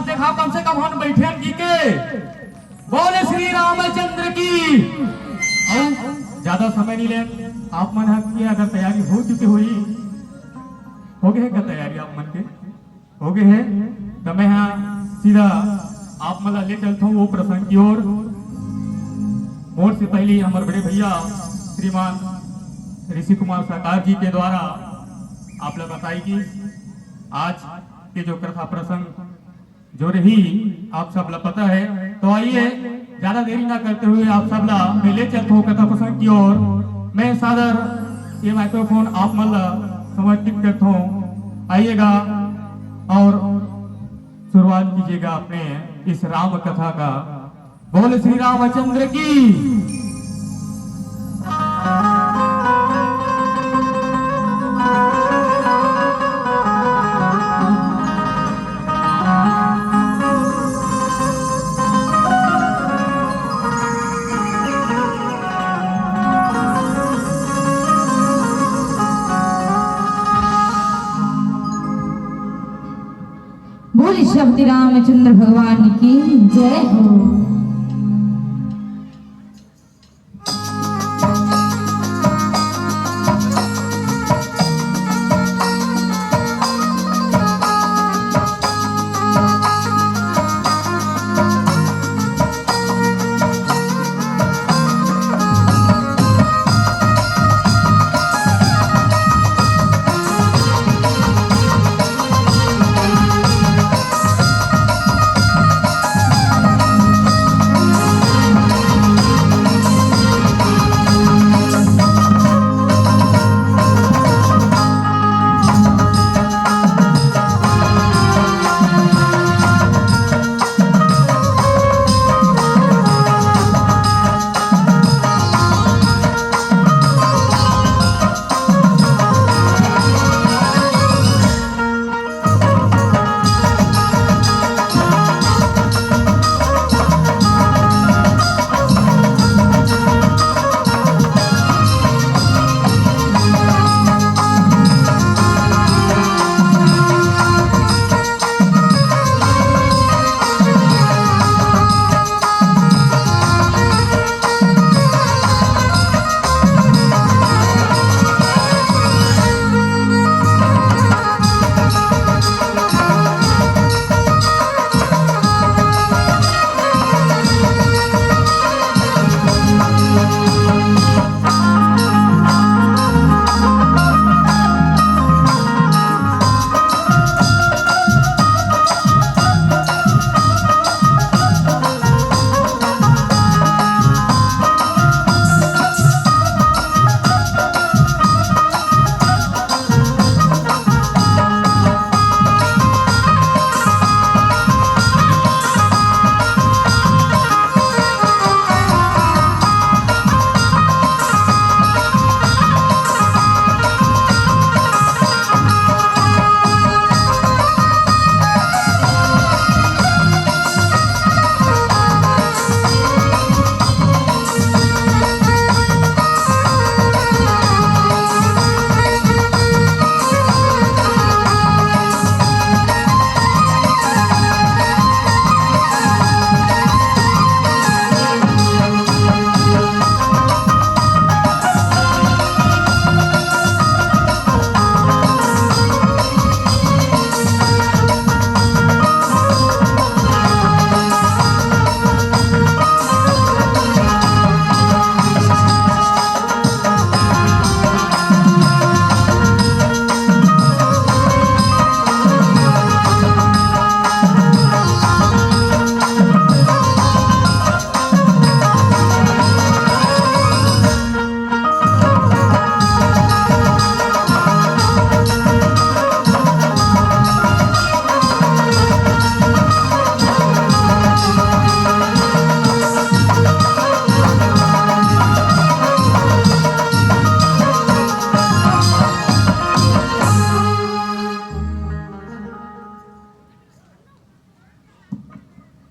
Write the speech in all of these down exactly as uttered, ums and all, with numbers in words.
देखा, कम से कम हम बैठे जी के बोले श्री रामचंद्र की। अउ ज्यादा समय नहीं ले, आप मन ह के अगर तैयारी हो चुकी हुई, हो गए है क्या तैयारी आप मन के? हो गए है, तो मैं हा सीधा आप मन ला ले चलता हूँ वो प्रसंग की ओर। मोर से पहले हमारे बड़े भैया श्रीमान ऋषि कुमार सरकार जी के द्वारा आप ला बताई कि आज के जो कथा प्रसंग जो रही, आप सब ला पता है। तो आइए, ज्यादा देरी ना करते हुए आप सब ला मैं ले चलता हूँ कथा प्रसंग की ओर। मैं सादर ये माइक्रोफोन आप मन ला समर्पित करता हूँ। आइएगा और शुरुआत कीजिएगा अपने इस राम कथा का। बोल श्री रामचंद्र की। बोल श्री रामचंद्र भगवान की जय हो।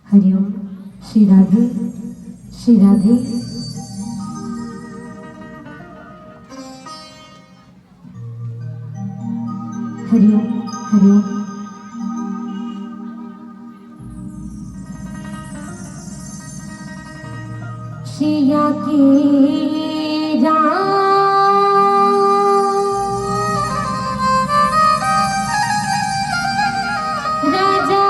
हरिओम। श्री राधे, श्री राधे। हरिओम, हरिओम। श्रेया के राम, राजा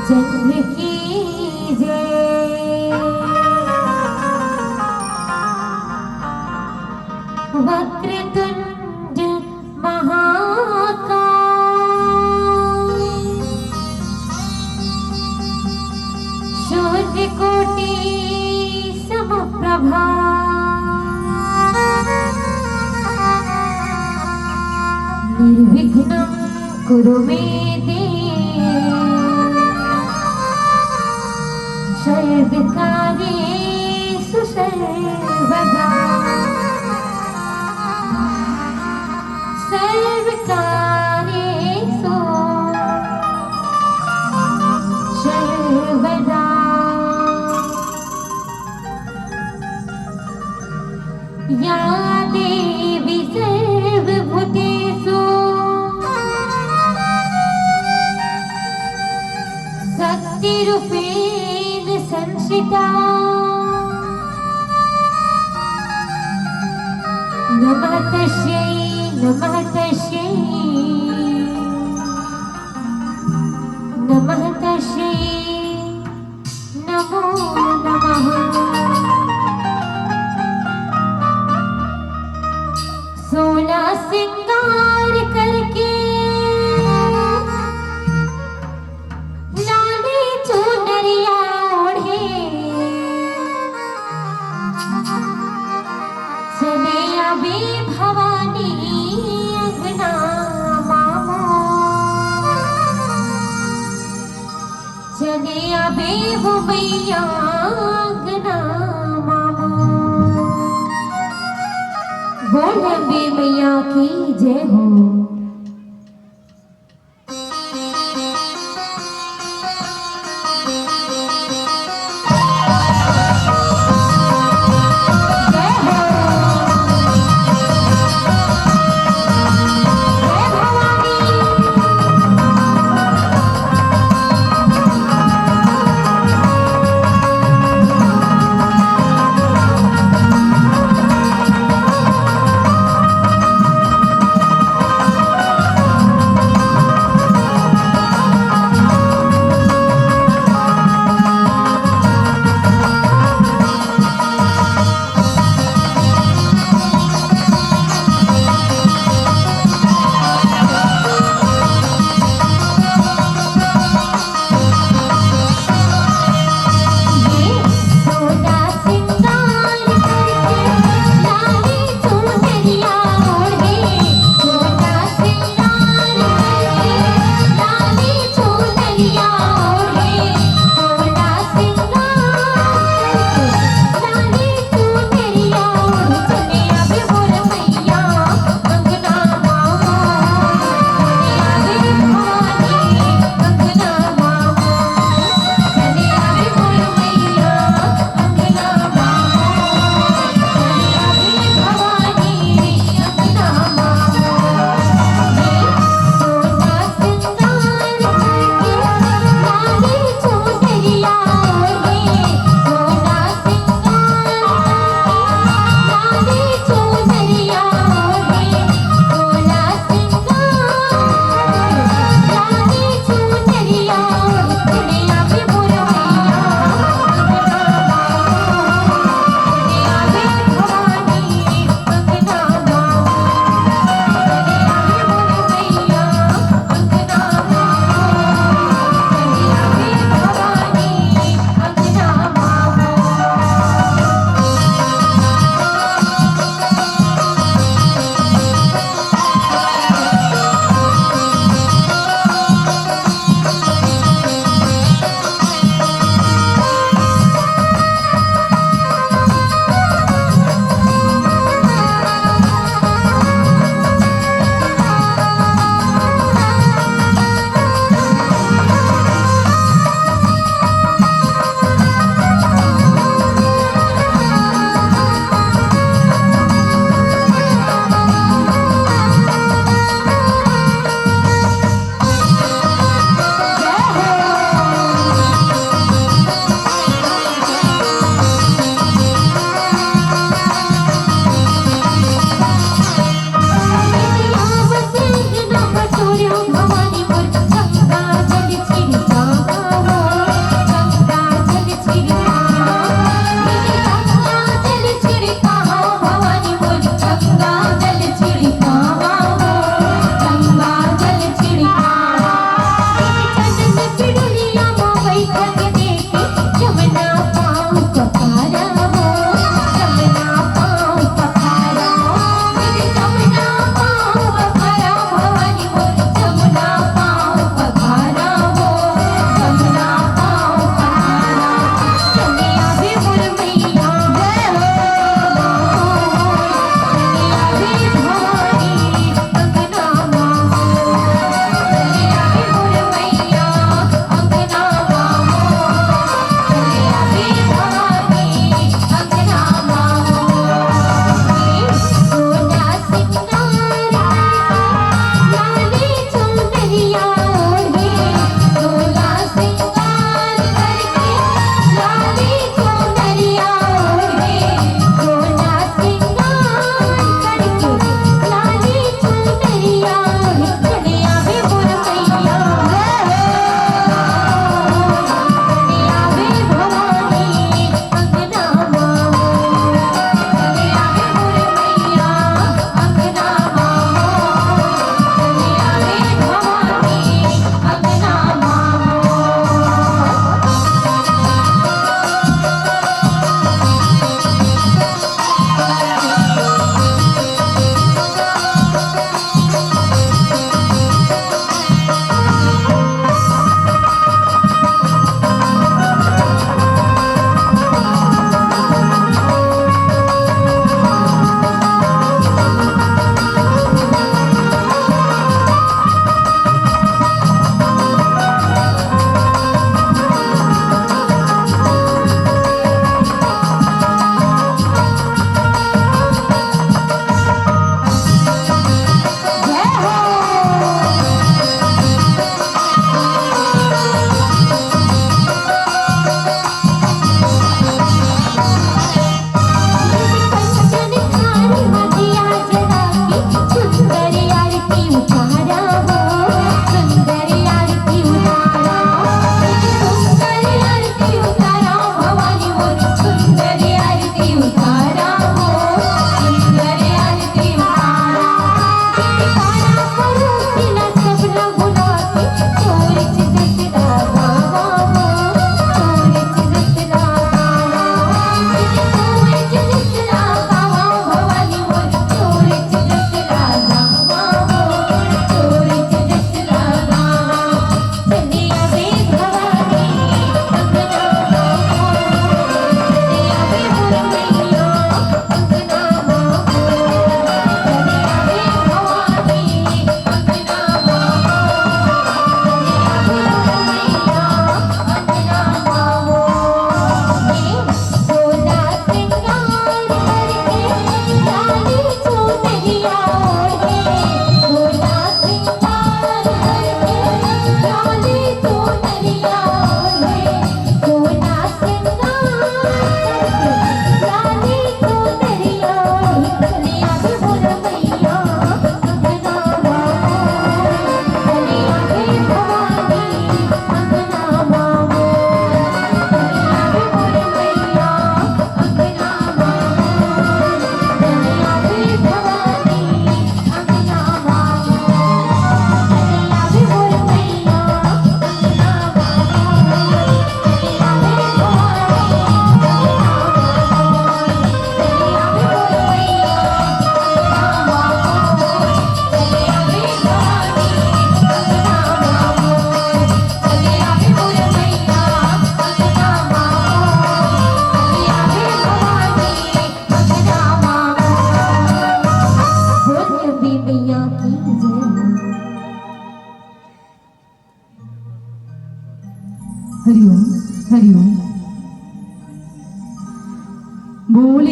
रामचंद्र की जय। वक्रतुंड महाकाय, सूर्यकोटि समप्रभा, निर्विघ्नं कुरु मे देव, सर्वकार्येषु सर्वदा। सर्वकार्येषु सर्वदा। या देवी सर्वभूतेषु शक्तिरूपेण संस्थिता। नमः तस्यै, नमः तस्यै, नमः तस्यै, नमो नमः। सोलह श्रृंगार करके लाली चुनरिया ओढ़े, चले आवे भवानी अंगना मामो। चले आवे हो मैया अंगना मामो। बोल अम्बे मैया की जय हो।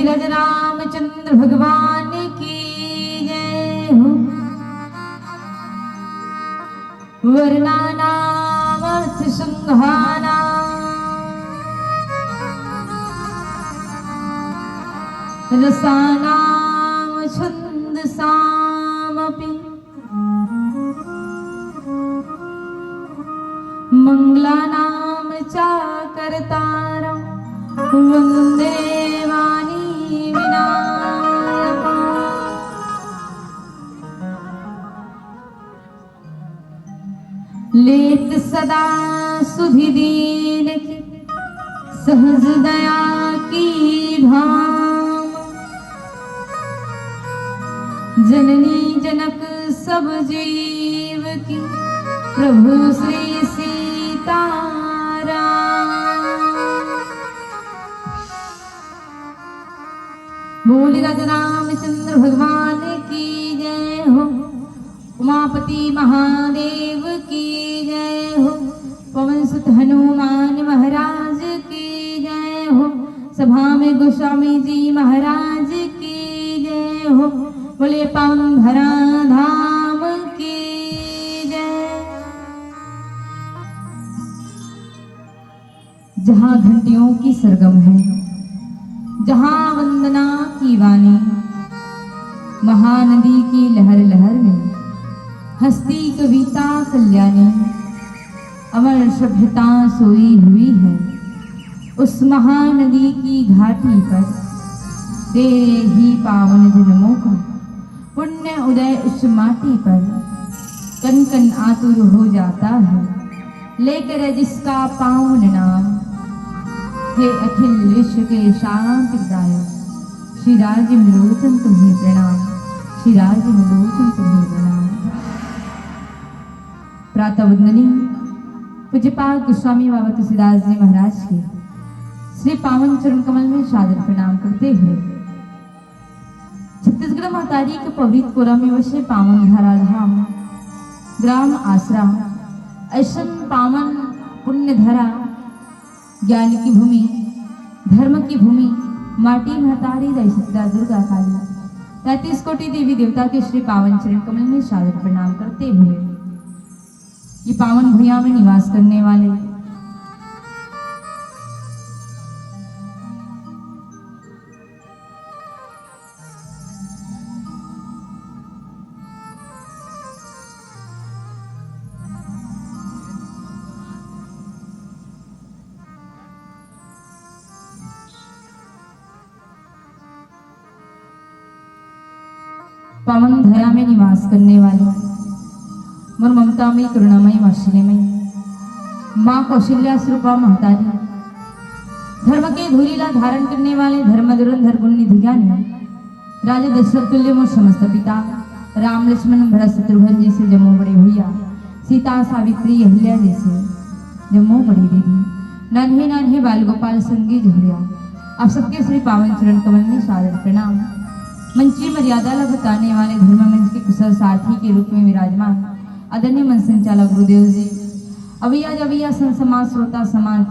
राज रामचंद्र भगवान की जय हो। वर्णानामर्थ संघानां रसानां छंदसामपि। मंगलानां च कर्तारं वंदे वाणी विनायकम्। लेत सदा सुधि दीन की, सहज दया की धाम। जननी जनक सब जीव की, प्रभु श्री सीताराम। बोल राजा रामचंद्र भगवान की जय हो। उमापति महादेव की जय हो। पवन सुत हनुमान महाराज की जय हो। सभा में गोस्वामी जी महाराज की जय हो। बोले पावन धरा धाम की जय। जहाँ घंटियों की सरगम है, जहाँ वंदना की वाणी, महानदी की लहर लहर में हंसती कविता कल्याणी, अमर सभ्यता सोई हुई है उस महानदी की घाटी पर। तेरे ही पावन जन्मों का पुण्य उदय उस माटी पर कन कन आतुर हो जाता है, लेकर जिसका पावन नाम। हे अखिल विश्व के शांति प्रदायक श्री राजिम लोचन तुम्हें प्रणाम, श्री राजिम लोचन तुम्हें प्रणाम। प्रातः वंदनीय पूज्यपाद गोस्वामी बाबा तुलसीदास जी महाराज के श्री पावन चरण कमल में सादर प्रणाम करते हुए, छत्तीसगढ़ महतारी के पवित्र कोरा में वसे पावन धरा धाम, ग्राम आसरा, ऐसन पावन पुण्य धरा, ज्ञान की भूमि, धर्म की भूमि, माटी महतारी दाई सतदा दुर्गा काली, तैंतीस कोटि देवी देवता के श्री पावन चरण कमल में सादर प्रणाम करते हुए, ये पावन भुइयां में निवास करने वाले पावन धरा में निवास करने वाली मोर ममतामयी, करुणामयी, वात्सल्यमयी माँ कौशल्या स्वरूपा महतारी, धर्म के धूरी ला धारण करने वाले धर्म धुरंधर गुण निधि ज्ञानी, राजा दशरथ तुल्य मोर समस्त पिता, राम लक्ष्मण भरत शत्रुघ्न जैसे जम्मो बड़े भैया, सीता सावित्री अहिल्या जैसे जम्मो बड़ी दीदी, नन्हे नन्हे बाल गोपाल संगी जहरिया, आप सबके श्री पावन चरण कमल में सादर प्रणाम। मंच की मर्यादा ला बताने वाले धर्म मंच के कुशल सारथी के रूप में विराजमान आदरणीय मंच संचालक गुरुदेव जी, अवैया जवैया संत समाज, श्रोता समाज,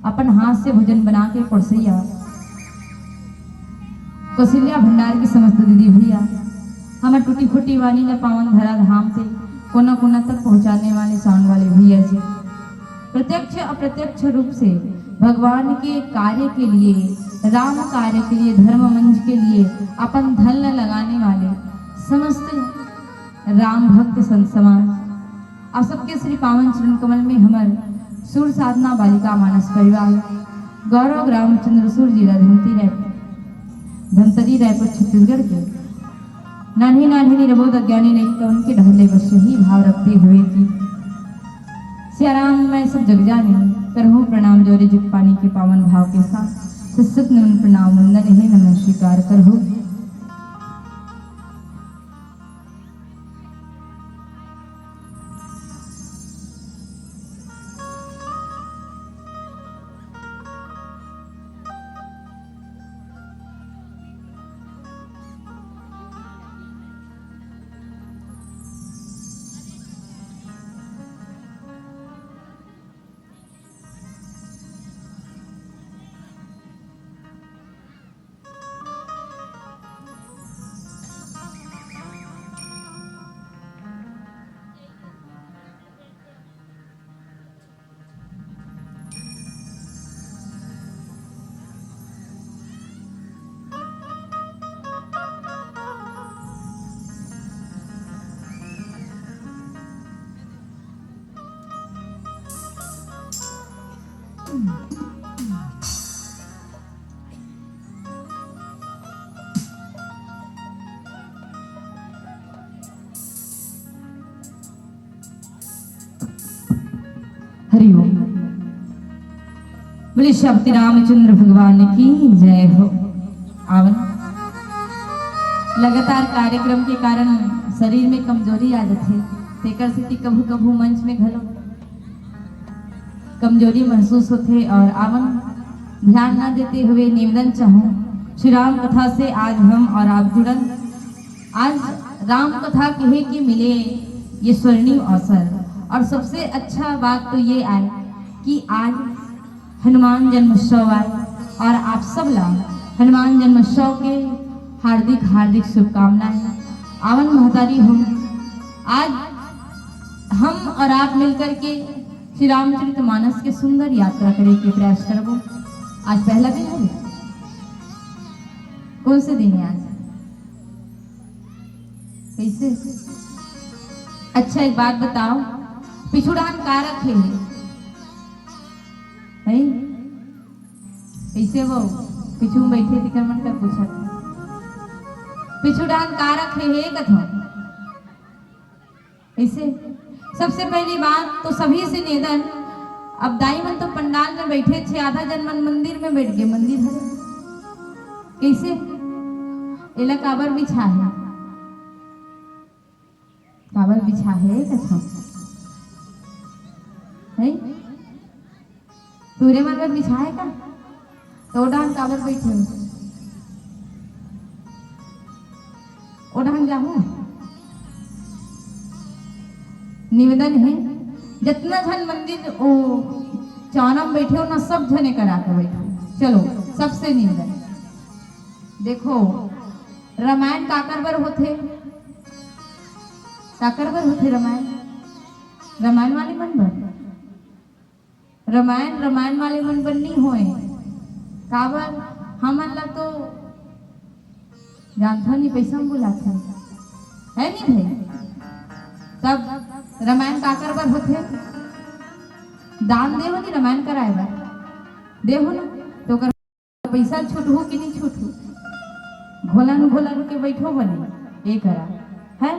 अपन हाथ से भोजन बना के परोसैया कौशल्या भंडार की समस्त दीदी भैया, हमर टूटी फूटी वाणी ला पावन धरा धाम से कोना कोना तक पहुंचाने वाले साउंड वाले भैया जी, प्रत्यक्ष अप्रत्यक्ष रूप से भगवान के कार्य के लिए, राम कार्य के लिए, धर्म मंच के लिए अपन धन ला लगाने वाले समस्त राम भक्त संत समाज, आप सबके श्री पावन चरण कमल में हमर सुर साधना बालिका मानस परिवार, गौरव ग्राम चंद्रसूर, जिला धमती रायपुर, धमतरी रायपुर, छत्तीसगढ़ के नान्हे नान्हे निरबोध अज्ञानी लइका मन के डहर ले बस यही भाव रखते हुए कि सियाराम मैं सब जग जानी, करहूँ प्रणाम जोरे जुग पानी के पावन भाव के साथ। सत सत नमन प्रणाम वंदन हे नमन स्वीकार करहूँ। बोलिए श्री रामचंद्र भगवान की जय हो। आवन, लगातार कार्यक्रम के कारण शरीर में कमजोरी आ जाथे, तेकर सेती कभू-कभू मंच में घलो कमजोरी महसूस होथे। और आवन, ध्यान न देते हुए निवेदन चाहूँ, श्री राम कथा से आज हम और आप जुड़न। आज राम कथा कहे के मिले ये स्वर्णिम अवसर, और सबसे अच्छा बात तो ये आय कि आज हनुमान जन्मोत्सव आय, और आप सब ला हनुमान जन्मोत्सव के हार्दिक हार्दिक शुभकामनाएं। आवन महतारी हो, आज हम और आप मिलकर के श्री रामचरित मानस के सुंदर यात्रा करे के प्रयास करबो। आज पहला दिन है, कौन से दिन है आज? कैसे? अच्छा, एक बात बताओ, पिछुड़ान का रखे है? हैं? कैसे वो पीछू में बैठे थी, मन का पूछत, पिछुड़ान का रखे है कथो? ऐसे सबसे पहली बात तो सभी से निवेदन, अब दाई मन तो पंडाल में बैठे छे, आधा जन मन मंदिर में बैठ गए, मंदिर हरे कैसे? एला काबर बिछा है? काबर बिछा है कथो? हैं? टूरे मन बर बिछा है का? तो ओ डहन काबर बैठे हो? ओ डहन जाहू। निवेदन है, जितना झन मंदिर ओ चानम बैठे हो ना, सब झने करा के बैठो। चलो, सबसे निवेदन। देखो, रामायण काकर बर होथे? काकर बर होथे रामायण? रामायण वाले मन बर। रामायण, रामायण वाले मन बर नहीं होए। काबर? हमन ला तो जानथो नहीं, पैसा में बुलाथे, है नहीं भाई? तब रामायण काकर बर होथे? दान देहो नहीं रामायण कराए बर, देहो ना, तो ओकर पैसा छूटहू कि नहीं छूटहू? घोलन घोलन के बैठो बने, ये करा है।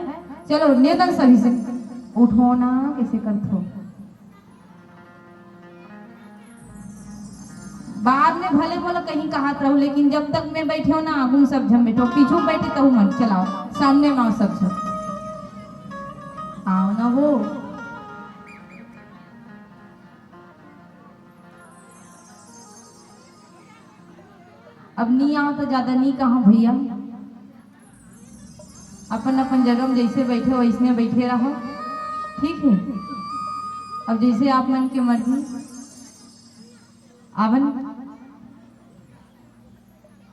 चलो, निवेदन सभी से, उठो ना, कैसे करथो? बाद में भले बोलो कहीं कहत रहू, लेकिन जब तक मैं बैठे हो ना, आगू में सब झन बैठो, पीछू में बैठे तहू मन चलाओ, सामने में आओ सब झन। आओ ना वो। अब नी आओ तो ज्यादा नी कहो भैया, अपन अपन जगह में जैसे बैठे हो वैसने बैठे रहो, ठीक है? अब जैसे आप मन के मर्जी। आवन,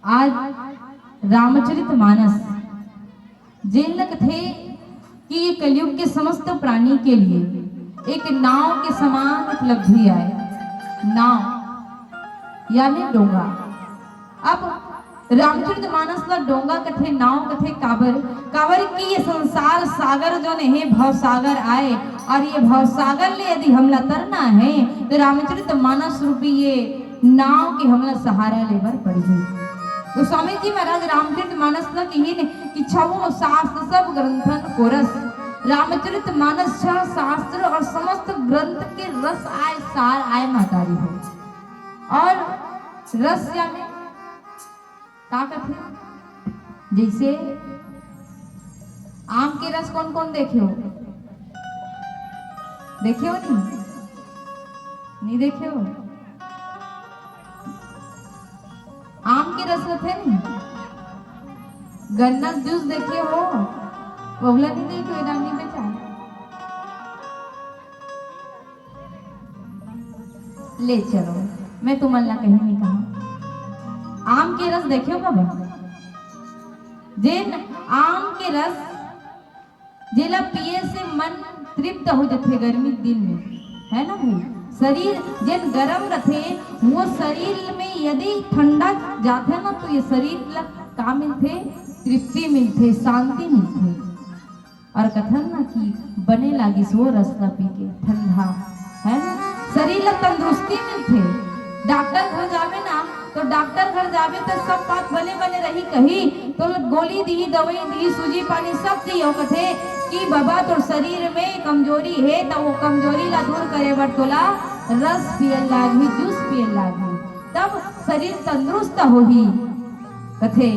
आज रामचरित मानस जेन ल कथे कि ये कलयुग के समस्त प्राणी के लिए एक नाव के समान उपलब्धि आए। नाव यानी डोंगा। अब रामचरित मानस ला डोंगा कथे, नाव कथे, काबर? काबर कि ये संसार सागर जोन हे, भव सागर आए, और ये भव सागर ले यदि हमला तरना हे, तो रामचरित मानस रूपी ये नाव के हमला सहारा लेबर पड़ही। गोस्वामी जी महाराज रामचरित मानस ला कहिन कि छवो शास्त्र सब ग्रंथन को रस। रामचरित मानस छह शास्त्र और समस्त ग्रंथ के रस आय, सार आय महतारी हो। और रस यानी का कथे? जैसे आम के रस कौन कौन देखे हो? देखे हो नहीं? नहीं देखे हो? आम के रस होथे नहीं? गन्ना जूस देखे हो? ओगला नहीं देखे हो? रानी बेटा, ले चलो, मैं तुमन ला कहीं नहीं कहा। आम के रस देखे हो बाबा? जेन आम के रस जेला पिए से मन तृप्त हो जाथे गर्मी के दिन में, है ना भाई? शरीर जेन गरम रथे, वो शरीर में यदि ठंडा जाथे ना, तो ये शरीर ला का मिलथे? तृप्ति मिलथे, शांति मिलथे। और कथन ना कि बने लागिस वो रस ला पी के, ठंडा, है ना? शरीर ला तंदुरुस्ती मिलथे। डॉक्टर घर जाबे ना, तो डॉक्टर घर जाबे तो सब बात बने बने रही कही, तो गोली दिही, दवाई दिही, सूजी पानी सब दिही, और कथे कि बाबा तोर शरीर में कमजोरी हे, तो वो कमजोरी ला दूर करे बर तोला रस पिए लागही, जूस पिए लागही, तब शरीर तंदुरुस्त होही। कथे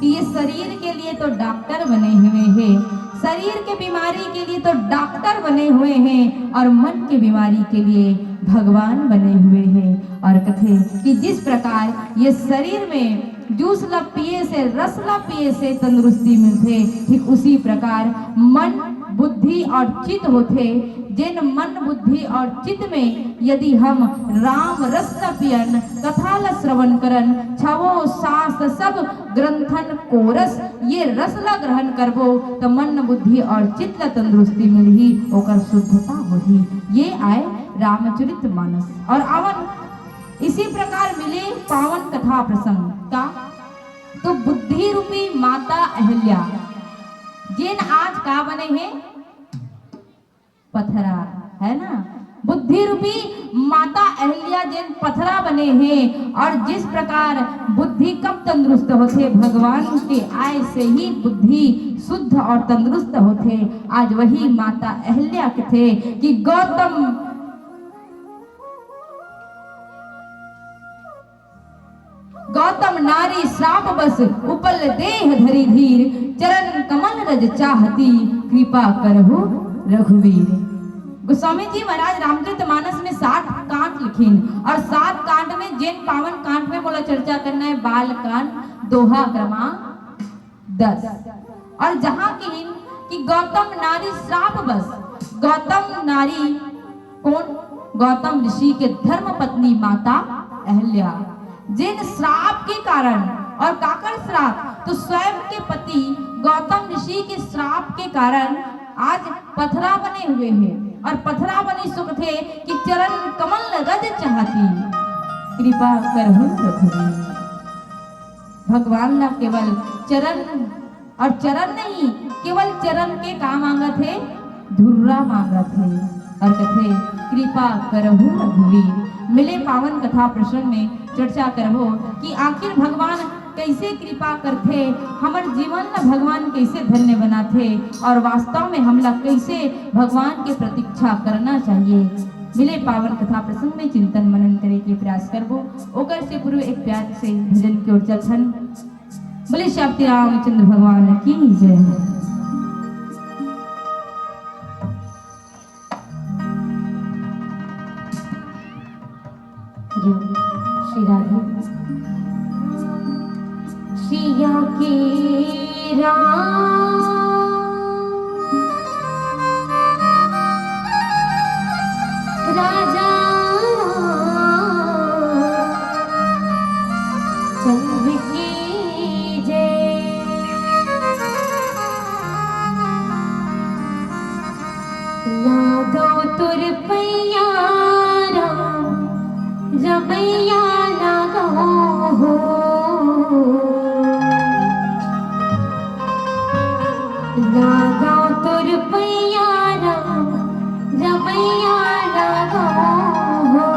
कि ये शरीर के लिए तो डॉक्टर बने हुए हैं, शरीर के बीमारी के लिए तो डॉक्टर बने हुए हैं और मन के बीमारी के लिए भगवान बने हुए हैं। और कथे कि जिस प्रकार ये शरीर में जूस ला पिए से, रस ला पिए से तंदुरुस्ती मिलथे, ठीक उसी प्रकार मन, बुद्धि और चित्त होथे। जेन मन, बुद्धि और चित्त में यदि हम राम रस ला पियन, कथा ला श्रवण करन, छवो शास्त्र सब ग्रंथन कोरस, ये रस ला ग्रहण करबो, त मन, बुद्धि और चित्त ला तंदुरुस्ती मिलही, ओकर शुद्धता होही। ये आय रामचरित मानस। और आवन इसी प्रकार मिले पावन कथा प्रसंग का, तो बुद्धि रूपी माता अहिल्या, जेन आज का बने हे? पथरा, है ना? बुद्धि रूपी माता अहिल्या जेन पथरा बने हे, और जिस प्रकार बुद्धि कब तंदुरुस्त होथे, भगवान के आय से ही बुद्धि शुद्ध और तंदुरुस्त होथे। आज वही माता अहिल्या कथे कि गौतम गौतम नारी श्राप बस उपल देह धरी धीर, चरण कमल रज चाहती कृपा करहु रघुवीर। गोस्वामी जी महाराज रामचरित मानस में सात कांड लिखिन, और सात कांड में जेन पावन कांड में मोला चर्चा करना है, बाल कांड, दोहा क्रमांक दस। और जहाँ कहिन कि गौतम नारी श्राप बस, गौतम नारी कौन? गौतम ऋषि के धर्म पत्नी माता अहिल्या, जेन श्राप के कारण, और काकर श्राप, तो स्वयं के पति गौतम ऋषि के श्राप के कारण आज पथरा बने हुए हे, और पथरा बने सुखथे कि चरण कमल रज चाहती कृपा करहु रघुवीर। भगवान ला केवल चरण, और चरण नहीं, केवल चरण के का मांगत हे? धुर्रा मांगत हे। और कथे, कृपा करहु रघुवीर। मिले पावन कथा प्रसंग में चर्चा करबो कि आखिर भगवान कैसे कृपा करथे, हमर जीवन ला भगवान कैसे धन्य बनाथे, और वास्तव में हमला कैसे भगवान के प्रतीक्षा करना चाहिए। मिले पावन कथा प्रसंग में चिंतन मनन करे के प्रयास करबो। ओकर से पूर्व एक प्यार से भजन की ओर चलथन। बोले श्री रामचंद्र भगवान की जय। हरि ओम। श्री राधे। सिया के राम राजा चंद्र की जय। लागो तुर पैया राम रमैया लागो हो। लागो तुर पैया राम रमैया लागो हो।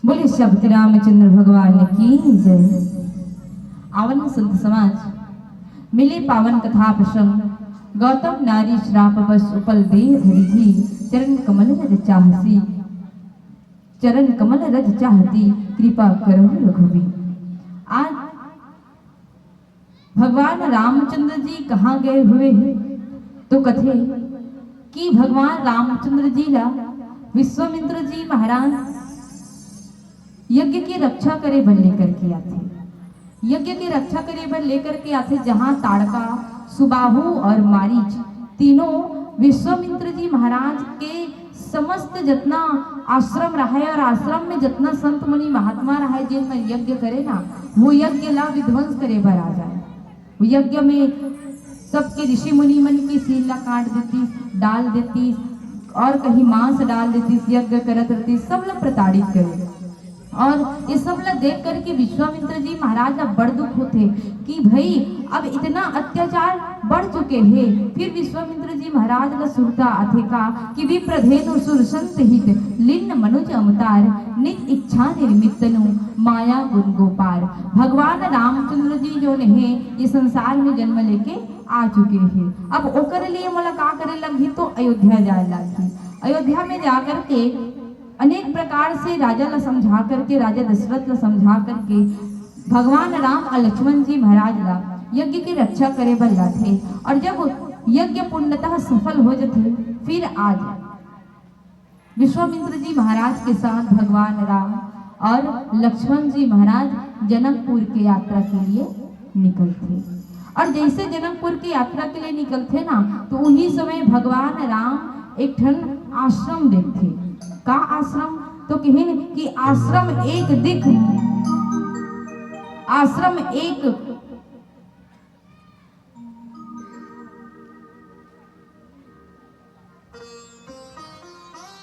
बोले शब्द रामचंद्र भगवान की जय। आवन संत समाज, मिले पावन कथा प्रसंग, गौतम नारी श्राप बस उपल देह धरी थी, चरण कमल रज चाहसी, चरण कमल रज चाहती, कृपा करो रघुवीर। आज भगवान रामचंद्र जी कहाँ गए हुए हैं, तो कथे कि भगवान रामचंद्र जी ला विश्वामित्र जी महाराज यज्ञ की रक्षा करे बर लेकर के आथे। यज्ञ की रक्षा करे बर लेकर के आथे, जहाँ ताड़का, सुबाहु और मारीच तीनों विश्वामित्र जी महाराज के समस्त जतना आश्रम रहे और आश्रम में जतना संत मुनि महात्मा रहे, जिन मन यज्ञ करे ना, वो यज्ञ ला विध्वंस करे बर आ जाए। वो यज्ञ में सबके ऋषि मुनि मन के सील ला काट देतीस, डाल देतीस और कहीं मांस डाल देतीस, यज्ञ करत रहतीस, सब ला प्रताड़ित करे। और ये सब ला देख करके विश्वामित्र जी महाराज ला बड़ दुख होथे कि भाई, अब इतना अत्याचार बढ़ चुके हे। फिर विश्वामित्र जी महाराज ला सुरता आथे का कि विप्रधेनु सुर संत हित, लिन्न मनुज अवतार, निज इच्छा निर्मित तनु, माया गुण गोपार। भगवान रामचंद्र जी जो हे ये संसार में जन्म लेके आ चुके हे, अब ओकर लिए मोला का करे लगही, तो अयोध्या जाए लगही। अयोध्या में जाकर के अनेक प्रकार से राजा ला समझा करके, राजा दशरथ ला समझा करके भगवान राम और लक्ष्मण जी महाराज ला यज्ञ की रक्षा करे बर लाथे। और जब यज्ञ पूर्णतः सफल हो जाथे, फिर आज विश्वामित्र जी महाराज के साथ भगवान राम और लक्ष्मण जी महाराज जनकपुर के यात्रा के लिए निकलथे। और जैसे जनकपुर के यात्रा के लिए निकलथे ना, तो उही समय भगवान राम एक ठन आश्रम देखथे। का आश्रम? तो कहिन कि आश्रम एक दिख, आश्रम एक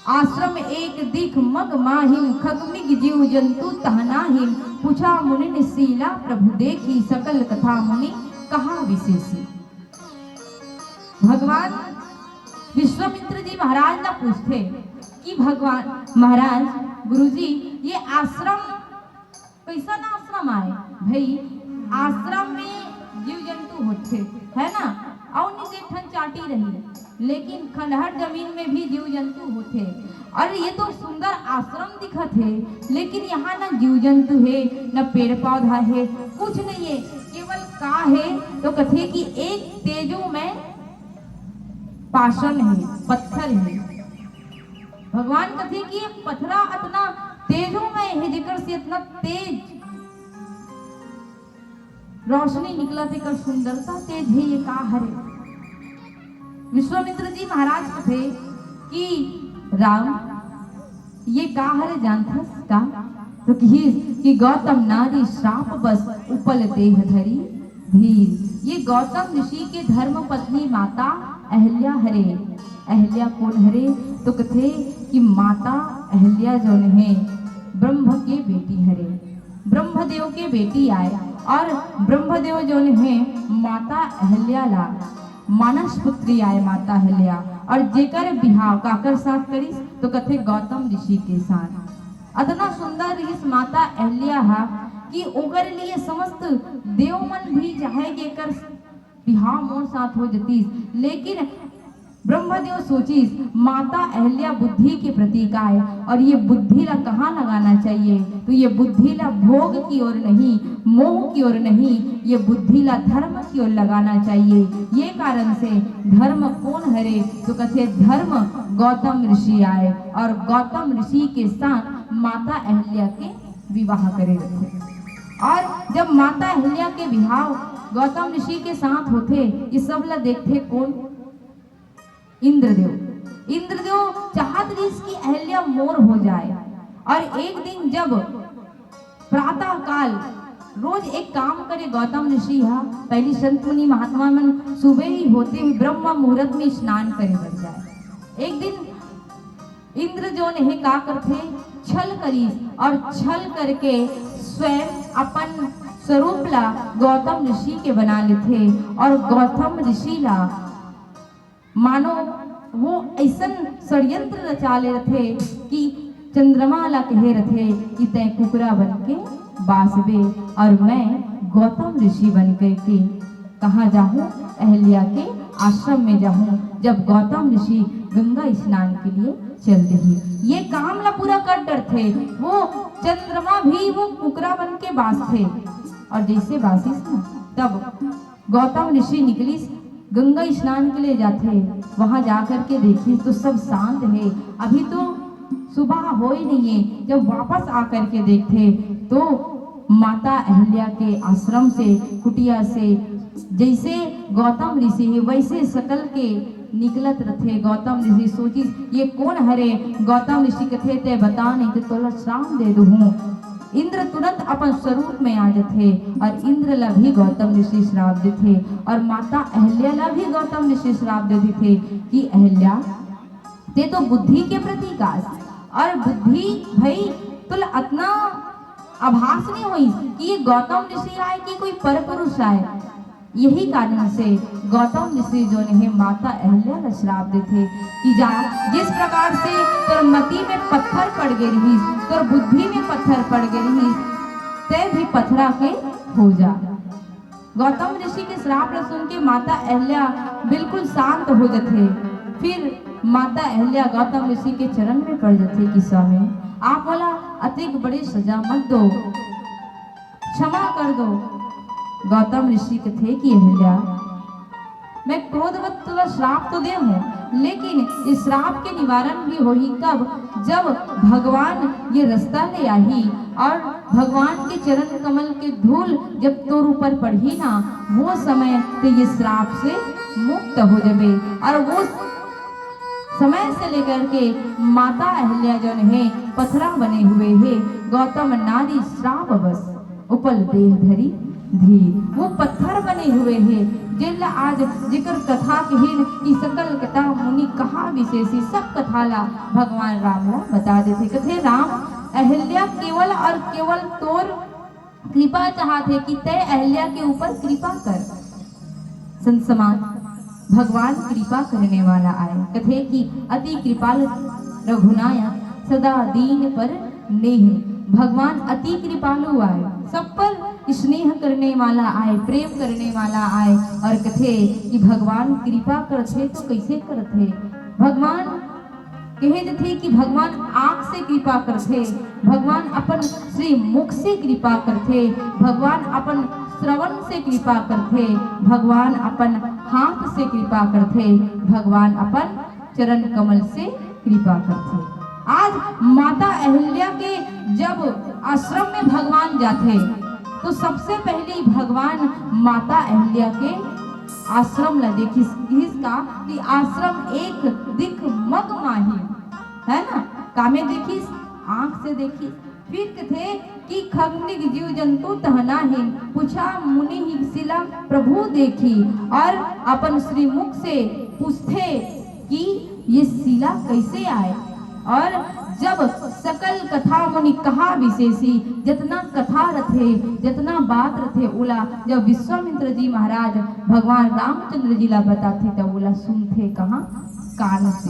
आश्रम एक दिख मग माहिम, खगमिग जीव जंतु तहनाहिम। पूछा मुनिन सीला प्रभु देखी, सकल कथा मुनि कहा विशेषी। भगवान विश्वामित्र जी महाराज ला पूछथे कि भगवान महाराज, गुरुजी, ये आश्रम कैसन आश्रम आय भाई? आश्रम में जीव जंतु होथे, है ना? अउ निजे ठन चाटी रही, लेकिन खंडहर जमीन में भी जीव जंतु होथे। अरे, ये तो सुंदर आश्रम दिखत हे, लेकिन यहाँ न जीव जंतु हे, न पेड़ पौधा हे, कुछ नहीं हे। केवल का हे तो कथे कि एक तेजो में पाषण हे, पत्थर हे। भगवान कथे कि ये पथरा अतना तेजोमय हे, जेकर से अतना तेज रोशनी निकलत हे, एकर सुंदरता तेज हे, ये का हरे? विश्वामित्र जी महाराज कथे कि राम, ये का हरे जानथस का? तो कहिस कि गौतम नारी श्राप बस उपल देह धरी धीर। ये गौतम ऋषि के धर्म पत्नी माता अहल्या हरे। अहल्या कोन हरे? तो कथे कि माता अहल्या जौन हे, ब्रह्म के बेटी हरे, ब्रह्मदेव के बेटी आय। और ब्रह्मदेव जौन हे, माता अहल्या ला मानस पुत्री आय माता अहल्या। और जेकर बिहाव काकर साथ करिस, तो कथे गौतम ऋषि के साथ। अतना सुंदर रिहिस माता अहल्या हा कि ओकर लिए समस्त देव मन भी चाहे कि एकर बिहाव मोर साथ हो जतिस। लेकिन ब्रह्मदेव सोचिस, माता अहल्या बुद्धि के प्रतीक आय, और ये बुद्धि ला कहाँ लगाना चाहिए? तो ये बुद्धि ला भोग की ओर नहीं, मोह की ओर नहीं, ये बुद्धि ला धर्म की ओर लगाना चाहिए। ये कारण से धर्म कोन हरे? तो कथे, धर्म गौतम ऋषि आय, और गौतम ऋषि के साथ माता अहल्या के विवाह करे रथे। और जब माता अहल्या के बिहाव गौतम ऋषि के साथ होथे, ये सब ला देखथे कोन? इंद्रदेव। इंद्रदेव चाहत रिहिस कि अहल्या मोर हो जाए। और एक दिन जब प्रातः काल रोज एक काम करे गौतम ऋषि हा, पहली संत मुनि महात्मा मन सुबह ही होते हुए ब्रह्म मुहूर्त में स्नान करे बर जाए। एक दिन इंद्र जौन हे का करथे, छल करिस और छल करके स्वयं अपन स्वरूप ला गौतम ऋषि के बना लेथे। और गौतम ऋषि ला मानो वो ऐसन षड्यंत्र रचा ले रथे कि चंद्रमा ला कहे रथे कि तैं कुकरा बन के बासबे और मैं गौतम ऋषि बन के कहाँ जाहूँ? अहल्या के आश्रम में जाहूँ, जब गौतम ऋषि गंगा स्नान के लिए चल दिही। ये काम ला पूरा कर डरथे। वो चंद्रमा भी वो कुकरा बन के बासथे और जैसे बासिस ना, तब गौतम ऋषि निकलिस, गंगा स्नान के लिए जाथे। वहां जा करके देखिस तो सब शांत हे। अभी तो सुबह होय नहीं हे। जब वापस आ करके देखथे तो माता अहल्या के आश्रम से, कुटिया से, जैसे गौतम ऋषि हे वैसे सकल के निकलत रथे। गौतम ऋषि सोचिस, ये कोन हरे? गौतम ऋषि कथे, तैं बता, नहीं तो तोला श्राप दे दूहूं। इंद्र तुरंत अपन स्वरूप में आ जथे और इंद्र ला भी गौतम ऋषि श्राप देथे और माता अहल्या ला भी गौतम ऋषि श्राप दे देथे कि अहल्या, तैं तो बुद्धि के प्रतीक आस और बुद्धि भई तोला अतना आभास नहीं होइस कि ये गौतम ऋषि आय कि कोई पर पुरुष आय। यही कारण से गौतम ऋषि जोन हे माता अहल्या ला श्राप देथे कि जा, जिस प्रकार से तोर मति में पत्थर पड़ गे रिहिस, तोर बुद्धि में पत्थर पड़ गे रिहिस, तैं भी पथरा के हो जा। गौतम ऋषि के श्राप ला सुन के माता अहल्या बिल्कुल शांत हो जथे। फिर माता अहल्या गौतम ऋषि के चरण में पड़ जथे कि स्वामी, आप मोला अतिक बड़े सजा मत दो, क्षमा कर दो। गौतम ऋषि कथे कि अहल्या, मैं क्रोधवत तोला श्राप तो दे हूँ, लेकिन इस श्राप के निवारण भी होही कब, जब भगवान ये रास्ता ले आही और भगवान के चरण कमल के धूल जब तोर ऊपर पड़ही ना, वो समय ते ये श्राप से मुक्त हो जबे। और वो समय से लेकर के माता अहल्या जोन हे, पथरा बने हुए हे, गौतम नारी श्राप बस उपल देह धरी धीर। वो पत्थर बने हुए हे, जेला आज जेकर कथा कहिन कि सकल कथा मुनि कहा विशेषी, सब कथा ला भगवान राम ला बता देथे। कथे, राम, अहल्या केवल और केवल तोर कृपा चाहत हे कि तैं अहल्या के ऊपर कृपा कर। संत समाज, भगवान कृपा करने वाला आय। कथे कि अति कृपाल रघुनायक सदा दीन पर नेह। भगवान अति कृपालु आय, सब पर स्नेह करने वाला आय, प्रेम करने वाला आय। और कथे कि भगवान कृपा करथे तो कैसे करथे? भगवान कहे जथे कि भगवान आंख से कृपा करथे, भगवान अपन श्री मुख से कृपा करथे, भगवान अपन श्रवण से कृपा करथे, भगवान अपन हाथ से कृपा करथे, भगवान अपन चरण कमल से कृपा करथे। आज माता अहल्या के जब आश्रम में भगवान जाथे तो सबसे पहले भगवान माता अहल्या के आश्रम ला देखिस। किहिस का कि आश्रम एक दिख मग माही, है ना? कामे देखिस, आंख से देखिस। फिर कथे कि खग मृग जीव जंतु तहना हीन, पूछा मुनि ही सिला प्रभु देखी। और अपन श्रीमुख से पूछथे कि ये सिला कैसे आय। और जब सकल कथा मुनि कहा विशेषी, जतना कथा रथे, जतना बात रथे, ओला जब विश्वामित्र जी महाराज भगवान रामचंद्र जी ला बताथे, तब ओला सुनथे कहाँ? कान से,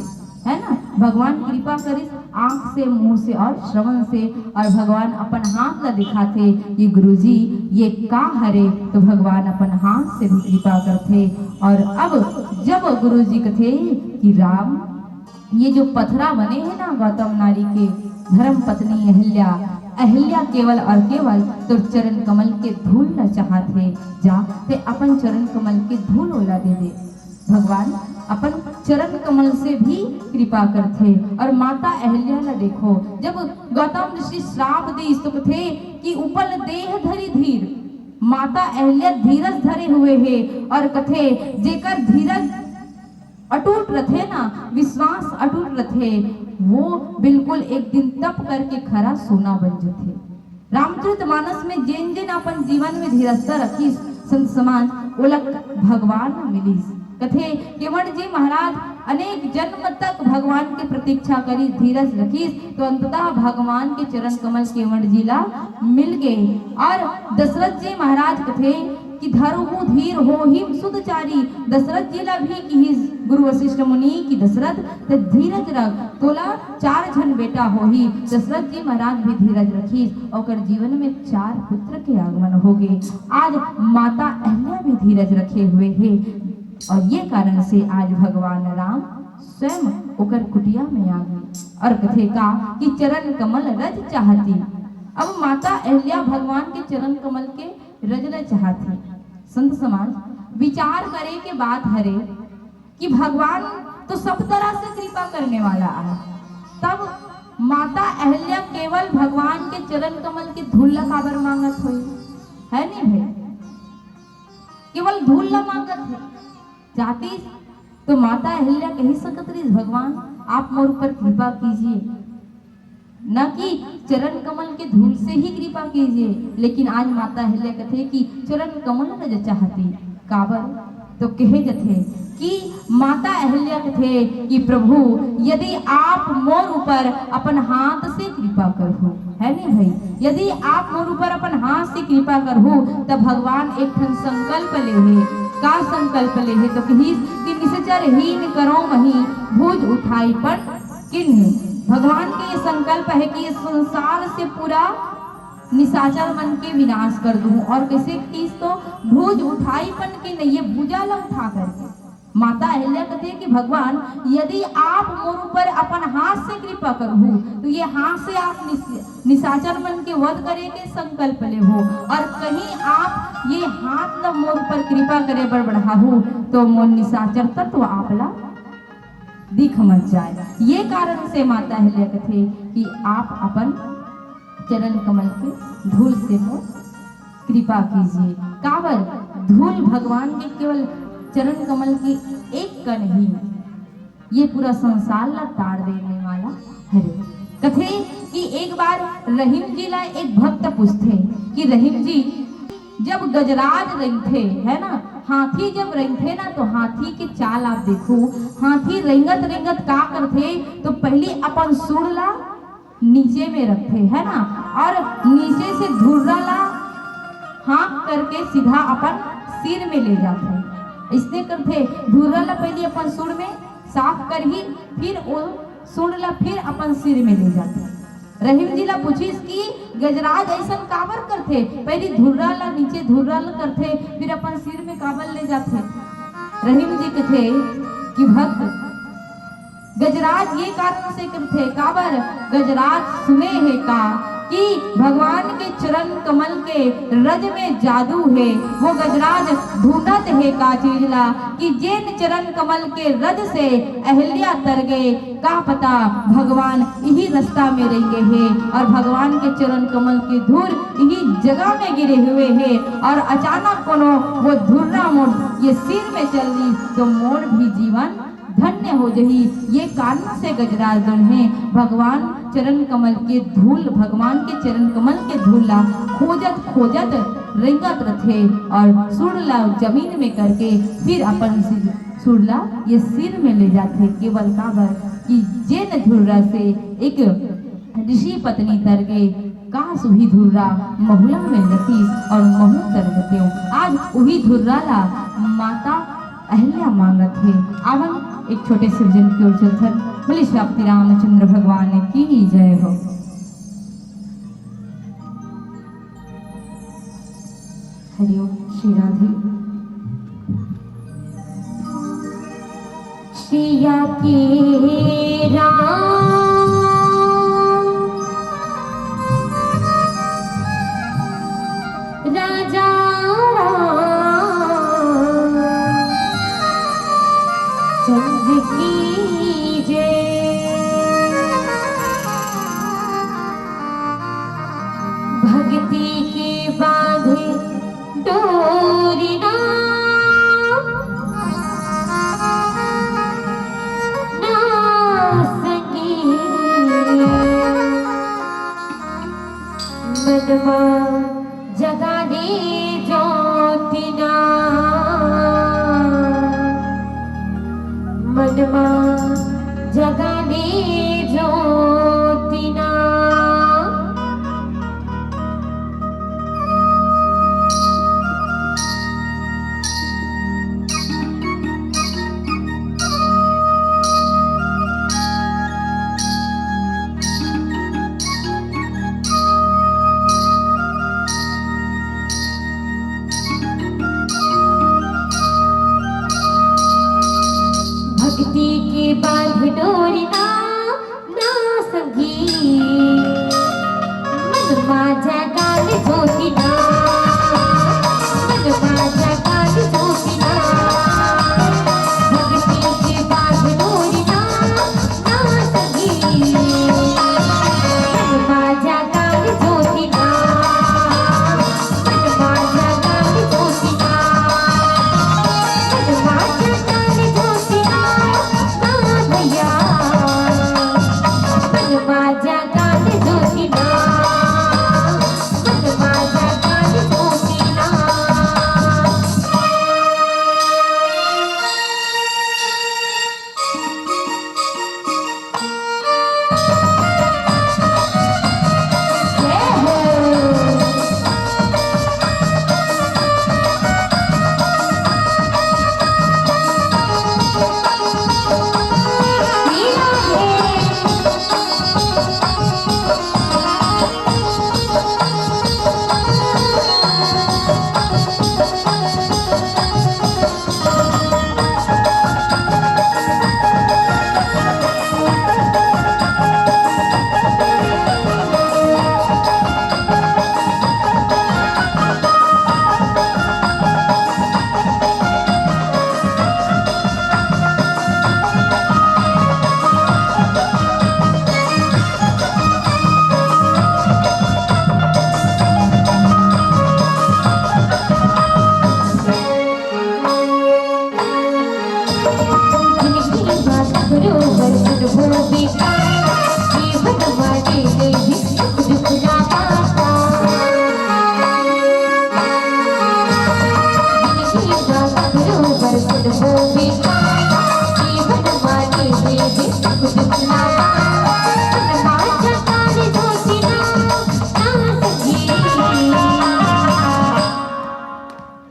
है ना? भगवान कृपा करिस आंख से, मुंह से और श्रवण से, और भगवान अपन हाथ ला दिखाथे कि गुरुजी, ये का हरे? तो भगवान अपन हाथ से भी कृपा करथे। और अब जब गुरुजी कथे कि राम, ये जो पथरा बने हे ना गौतम नारी के, धर्म पत्नी अहल्या, अहल्या केवल और केवल तोर चरण कमल के धूल ला चाहत हे, जा ते अपन चरण कमल के धूल ओला दे दे। भगवान अपन चरण कमल से भी कृपा करथे। और माता अहल्या ला देखो, जब गौतम ऋषि श्राप दिस तो कथे कि उपल देह धरी धीर, माता अहल्या धीरज धरे हुए हे। और कथे, जेकर धीरज अटूट रथे ना, विश्वास अटूट रथे, वो बिल्कुल एक दिन तप करके खरा सोना बन जथे। रामचरित मानस में जेन जेन अपन जीवन में धीरजता रखिस संत समाज, ओला भगवान मिलिस। कथे, केवट जी महाराज अनेक जन्म तक भगवान के प्रतीक्षा करिस, धीरज रखिस, तो अंततः भगवान के चरण कमल केवट जी ला मिल गे। और दशरथ जी महाराज कथे कि धरहु धीर होहिम सुत चारी, दशरथ जी ला भी किहिस गुरु वशिष्ठ मुनि कि दशरथ, ते धीरज रख, तोला चार झन बेटा होही। दशरथ जी महाराज भी धीरज रखिस, ओकर जीवन में चार पुत्र के आगमन होगे। आज माता अहिल्या भी धीरज रखे हुए हे, और ये कारण से आज भगवान राम स्वयं ओकर कुटिया में आ गे। और कथे का कि चरण कमल रज चाहती। अब माता अहिल्या भगवान के चरण कमल के रज ल चाहत हे। संत समाज, विचार करे के बात हरे कि भगवान तो सब तरह से कृपा करने वाला आय, तब माता अहिल्या केवल भगवान के चरण कमल के धूल ला काबर मांगत होही? है नहीं भाई, केवल धूल ला मांगत हे। जातिस तो माता अहिल्या कही सकत रहिस, "भगवान, आप मोर ऊपर कृपा कीजिए।" न कि चरण कमल के धूल से ही कृपा कीजिए, लेकिन आज माता अहिल्या कथे कि चरण कमल रज चाहती। काबर? तो कहे जथे कि माता अहिल्या कथे कि प्रभु, यदि आप मोर ऊपर अपन हाथ से कृपा करहु, है नहीं भाई, यदि आप मोर ऊपर अपन हाथ से कृपा करहु, त भगवान एक ठन संकल्प ले हे। का संकल्प ले हे? तो कहिस कि निसचर हीन करो मही, भुज उठाई पन किन्ह। भगवान के ये संकल्प है कि ये संसार से पूरा निशाचर मन के विनाश कर दूं। और कैसे कीस? तो भुज उठाई पन किन्ह, ये भुजा ला उठा करके। माता अहिल्या कहते हैं कि भगवान, यदि आप मोर ऊपर अपन हाथ से कृपा करहु, तो ये हाथ से आप निश-, निशाचर मन के वध करे के संकल्प लेहु, और कहीं आप ये हाथ ला मोर ऊपर कृपा करे बर बढ़ाहु, तो मोर निशाचर तत्व आप ला दिख मत जाए। ये कारण से माता अहिल्या कथे कि आप अपन चरण कमल के धूल से मोर कृपा कीजिए। काबर? धूल भगवान के केवल चरण कमल के एक कण ही ये पूरा संसार ला तार देने वाला हरे। कथे कि एक बार रहीम जी ला एक भक्त पूछथे कि रहीम जी, जब गजराज रेंगथे, है ना, हाथी जब रेंगथे ना, तो हाथी के चाल आप देखो, हाथी रेंगत रेंगत का करथे, तो पहली अपन सूंड़ ला नीचे में रखथे, है ना, और नीचे से धुर्रा ला हाँक करके सीधा अपन सिर में ले जाथे। इसने करथे, धुर्रा ला पहली अपन सूंड़ में साफ करही, फिर वो सूंड़ ला फिर अपन सिर में ले जाथे। रहीम जी ला पूछिस कि गजराज अइसन काबर करथे, पहली धुर्रा ला नीचे धुर्रा ला करथे, फिर अपन सिर में काबर ले जाथे? रहीम जी कथे कि भक्त, गजराज ये कारण से करथे, काबर? गजराज सुने हे का कि भगवान के चरण कमल के रज में जादू हे। वो गजराज ढूंढत हे का चीज ला कि जेन चरण कमल के रज से अहिल्या तर गे, का पता भगवान इही रास्ता में रेंगे हे और भगवान के चरण कमल के धूल इही जगह में गिरे हुए हे और अचानक कोनो वो धुर्रा मोर ये सिर में चल दी तो मोर भी जीवन धन्य हो जही। ये कारण से गजराज जोन हे भगवान चरण कमल के धूल, भगवान के चरण कमल के धूल ला खोजत खोजत रेंगत रथे और सूंड़ ला जमीन में करके फिर अपन सिर, सूंड़ ला ये सिर में ले जाथे। केवल काबर कि जेन धुर्रा से एक ऋषि पत्नी तर गे, काश उही धुर्रा महू ला मिल जातिस और महू तर देतेंव। आज उही धुर्रा ला माता अहिल्या मांगत हे। आवन एक छोटे से भजन की ओर चलथन। बोले श्री रामचंद्र भगवान की जय हो। हरिओम। श्री राधे। सिया के राम राजा राम चंद्र की जय। भक्ति के बांधे डोरी ना, ना सकी। मनमा जगा दे ज्योति ना, मनमा जगा दे ज्योति ना। माझा काल जोतिना, मन माझा काल जोतिना, भक्ति के बांध डोरी ना, ना सखी। मन माझा काल जोतिना, मन माझा काल जोतिना, मन माझा काल जोतिना, ना भैया। मन माझा काल जोतिना, मन माझा काल जोतिना। जय हो।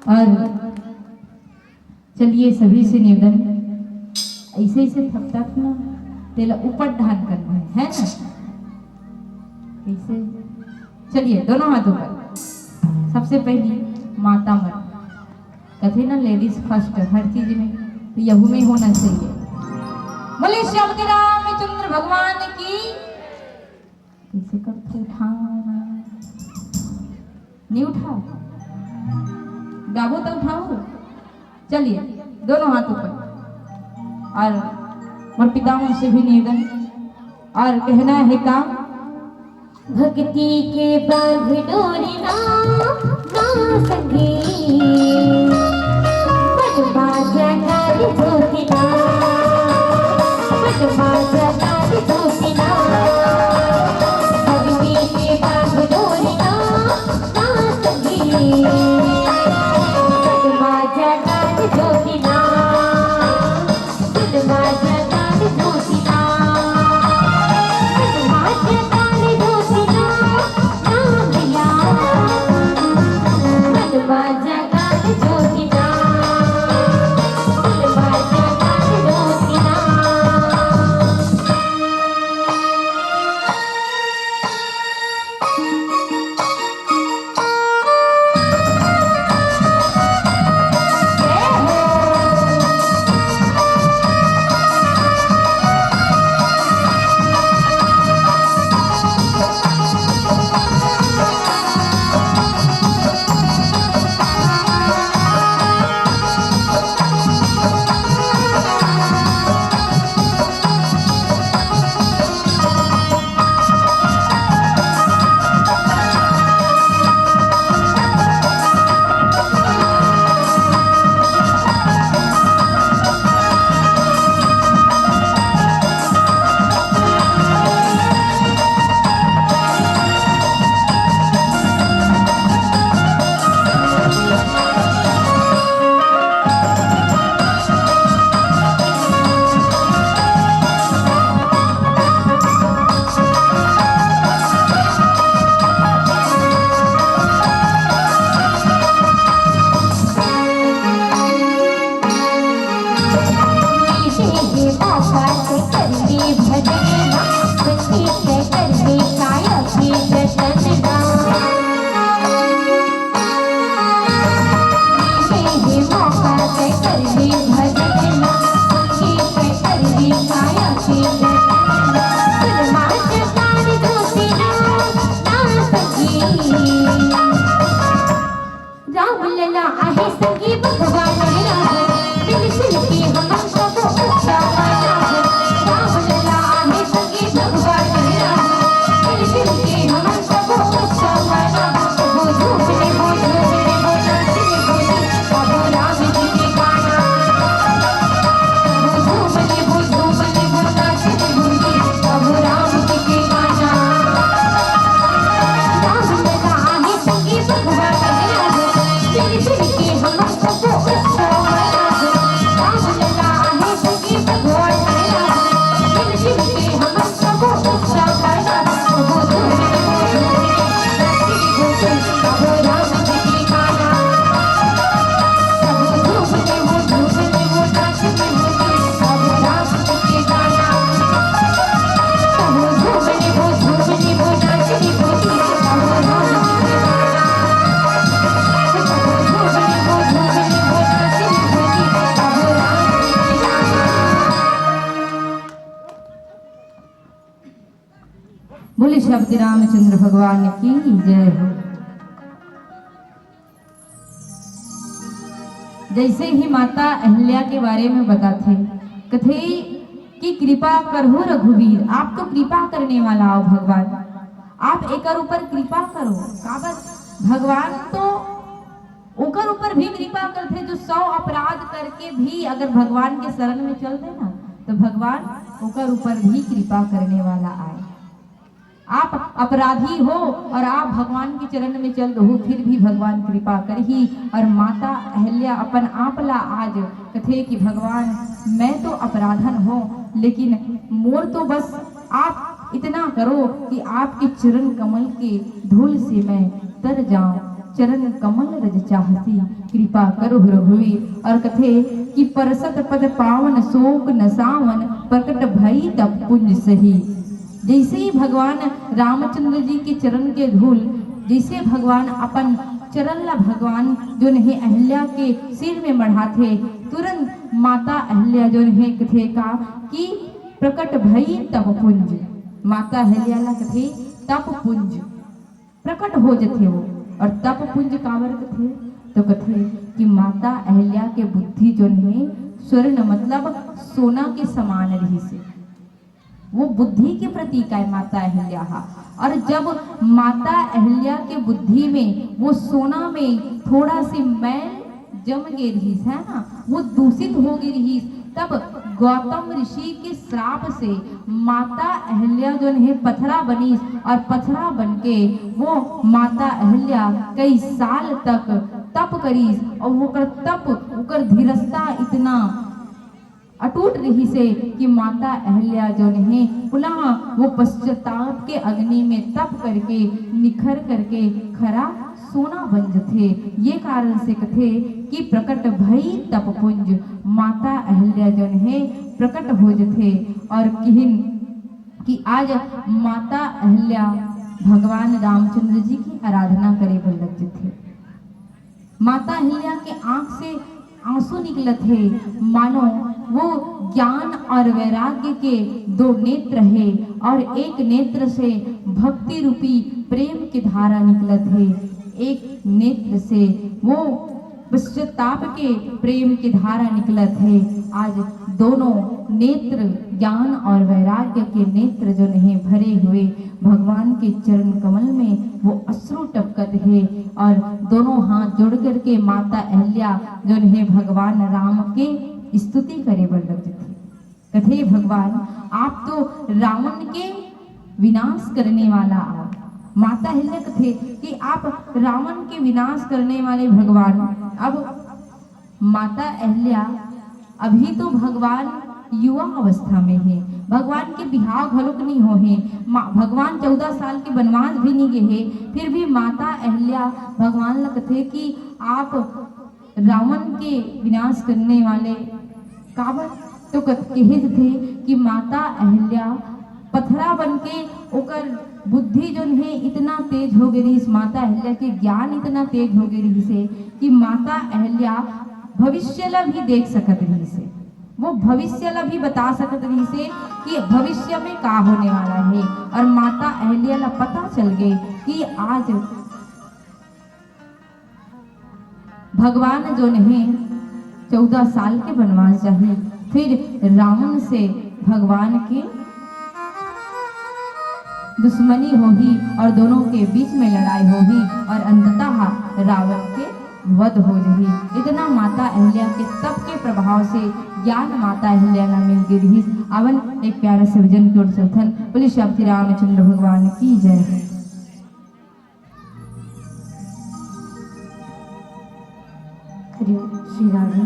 और चलिए, सभी से निवेदन, ऐसे, ऐसे थपथप ना, तेला ऊपर ढान करना है, है ना? कैसे? चलिए, दोनों हाथ ऊपर। सबसे पहली माता मन, कथे ना, ladies first हर चीज में, तो यहू में होना चाहिए। बोले श्यामती रामचंद्र भगवान की। कैसे करथे? उठाओ ना। नहीं उठाओ? गाबो तो उठाओ। चलिए, दोनों हाथ ऊपर। और मोर पिताओं से भी निवेदन। और कहना है का? भक्ति के बांध डोरी ना, ना संगी। मन माझा काल जोतिना, मन माझा काल जोतिना। भक्ति के बांध डोरी ना, ना संगी। मन माझा काल जोतिना। बोले श्री रामचंद्र भगवान की जय हो। जैसे ही माता अहिल्या के बारे में बताथे, कथे कि कृपा करहु रघुवीर, आप तो कृपा करने वाला हो भगवान, आप एकर ऊपर कृपा करो। काबर भगवान तो ओकर ऊपर भी कृपा करथे, जो सौ अपराध करके भी अगर भगवान के शरण में चल दे ना, तो भगवान ओकर ऊपर भी कृपा करने वाला आए। आप अपराधी हो और आप भगवान के चरण में चल दो, फिर भी भगवान कृपा करही। और माता अहिल्या अपन आप ला आज कथे कि भगवान, मैं तो अपराधन हो, लेकिन मोर तो बस आप इतना करो कि आपके चरण कमल के धूल से मैं तर जाऊं। चरण कमल रज चाहसी, कृपा करो रघुवीर। और कथे कि परसत पद पावन, शोक न सावन, प्रकट भई तप पुंज सही। जैसे ही भगवान रामचंद्र जी के चरण के धूल, जैसे भगवान अपन चरण ला भगवान जोन हे अहिल्या के सिर में मढ़ाथे, तुरंत माता अहिल्या जोन हे कथे का कि प्रकट भई तप पुंज। माता अहिल्या ला कथे तप पुंज, प्रकट हो जथे वो। और तप पुंज काबर कथे, तो कथे कि माता अहिल्या के बुद्धि जोन हे स्वर्ण, मतलब सोना के समान रहिस हे। वो बुद्धि के प्रतीक आय माता अहिल्या हा। और जब माता अहिल्या के बुद्धि में वो सोना में थोड़ा सी मैल जम गे रिहिस, है ना, वो दूषित हो गे रिहिस, तब गौतम ऋषि के श्राप से माता अहिल्या जोन हे पथरा बनिस, और पथरा बन के वो माता अहिल्या कई साल तक तप करिस, और ओकर तप, ओकर धीरजता इतना अटूट रिहिस हे कि माता अहिल्या जोन हे पुनः वो पश्चाताप के अग्नि में तप करके निखर करके खरा सोना बन जथे। ये कारण से कथे कि प्रकट भई तप पुंज, माता अहिल्या जोन हे प्रकट हो जथे। और किहिन कि आज माता अहिल्या भगवान रामचंद्र जी की आराधना करे बर लग जथे। माता अहिल्या के आंख से आंसू निकलत हे, मानो वो ज्ञान और वैराग्य के दो नेत्र हे और एक नेत्र से भक्ति रूपी प्रेम की धारा निकलत हे, एक नेत्र से वो पश्चाताप के प्रेम की धारा निकलत हे। आज दोनों नेत्र, ज्ञान और वैराग्य के नेत्र जोन हे भरे हुए भगवान के चरण कमल में वो अश्रु टपकत हे और दोनों हाथ जोड़ करके माता अहिल्या जोन हे भगवान राम के स्तुति करे बर लग जथे। कथे, भगवान, आप तो रावण के विनाश करने वाला आव। माता अहिल्या कथे कि आप रावण के विनाश करने वाले भगवान। अब माता अहिल्या अभी तो भगवान युवा अवस्था में हे, भगवान के बिहाव घलोक नहीं हो हे, मा-, भगवान चौदह साल के वनवास भी नहीं गे हे, फिर भी माता अहिल्या भगवान ला कथे कि आप रावण के विनाश करने वाले काबर? तो कत-, कहे जथे कि माता अहिल्या पथरा बन के ओकर बुद्धि जोन हे इतना तेज हो गे रिहिस, माता अहिल्या के ज्ञान इतना तेज हो गे रिहिस हे कि माता अहिल्या भविष्य ला भी देख सकत रिहिस हे, वो भविष्य ला भी बता सकत रिहिस हे कि भविष्य में का होने वाला हे। और माता अहिल्या ला पता चल गे कि आज भगवान जोन हे, चौदह साल के बनवास जाही, फिर रावण से भगवान के दुश्मनी होही और दोनों के बीच में लड़ाई होही और अंततः रावण के वध हो जाही। इतना माता अहिल्या के तप के प्रभाव से ज्ञान माता अहिल्या ला मिल गे रिहिस। आवन एक प्यारा से भजन की ओर चलथन। बोलिए श्री रामचंद्र भगवान की जय। हरि ओम श्री राधे।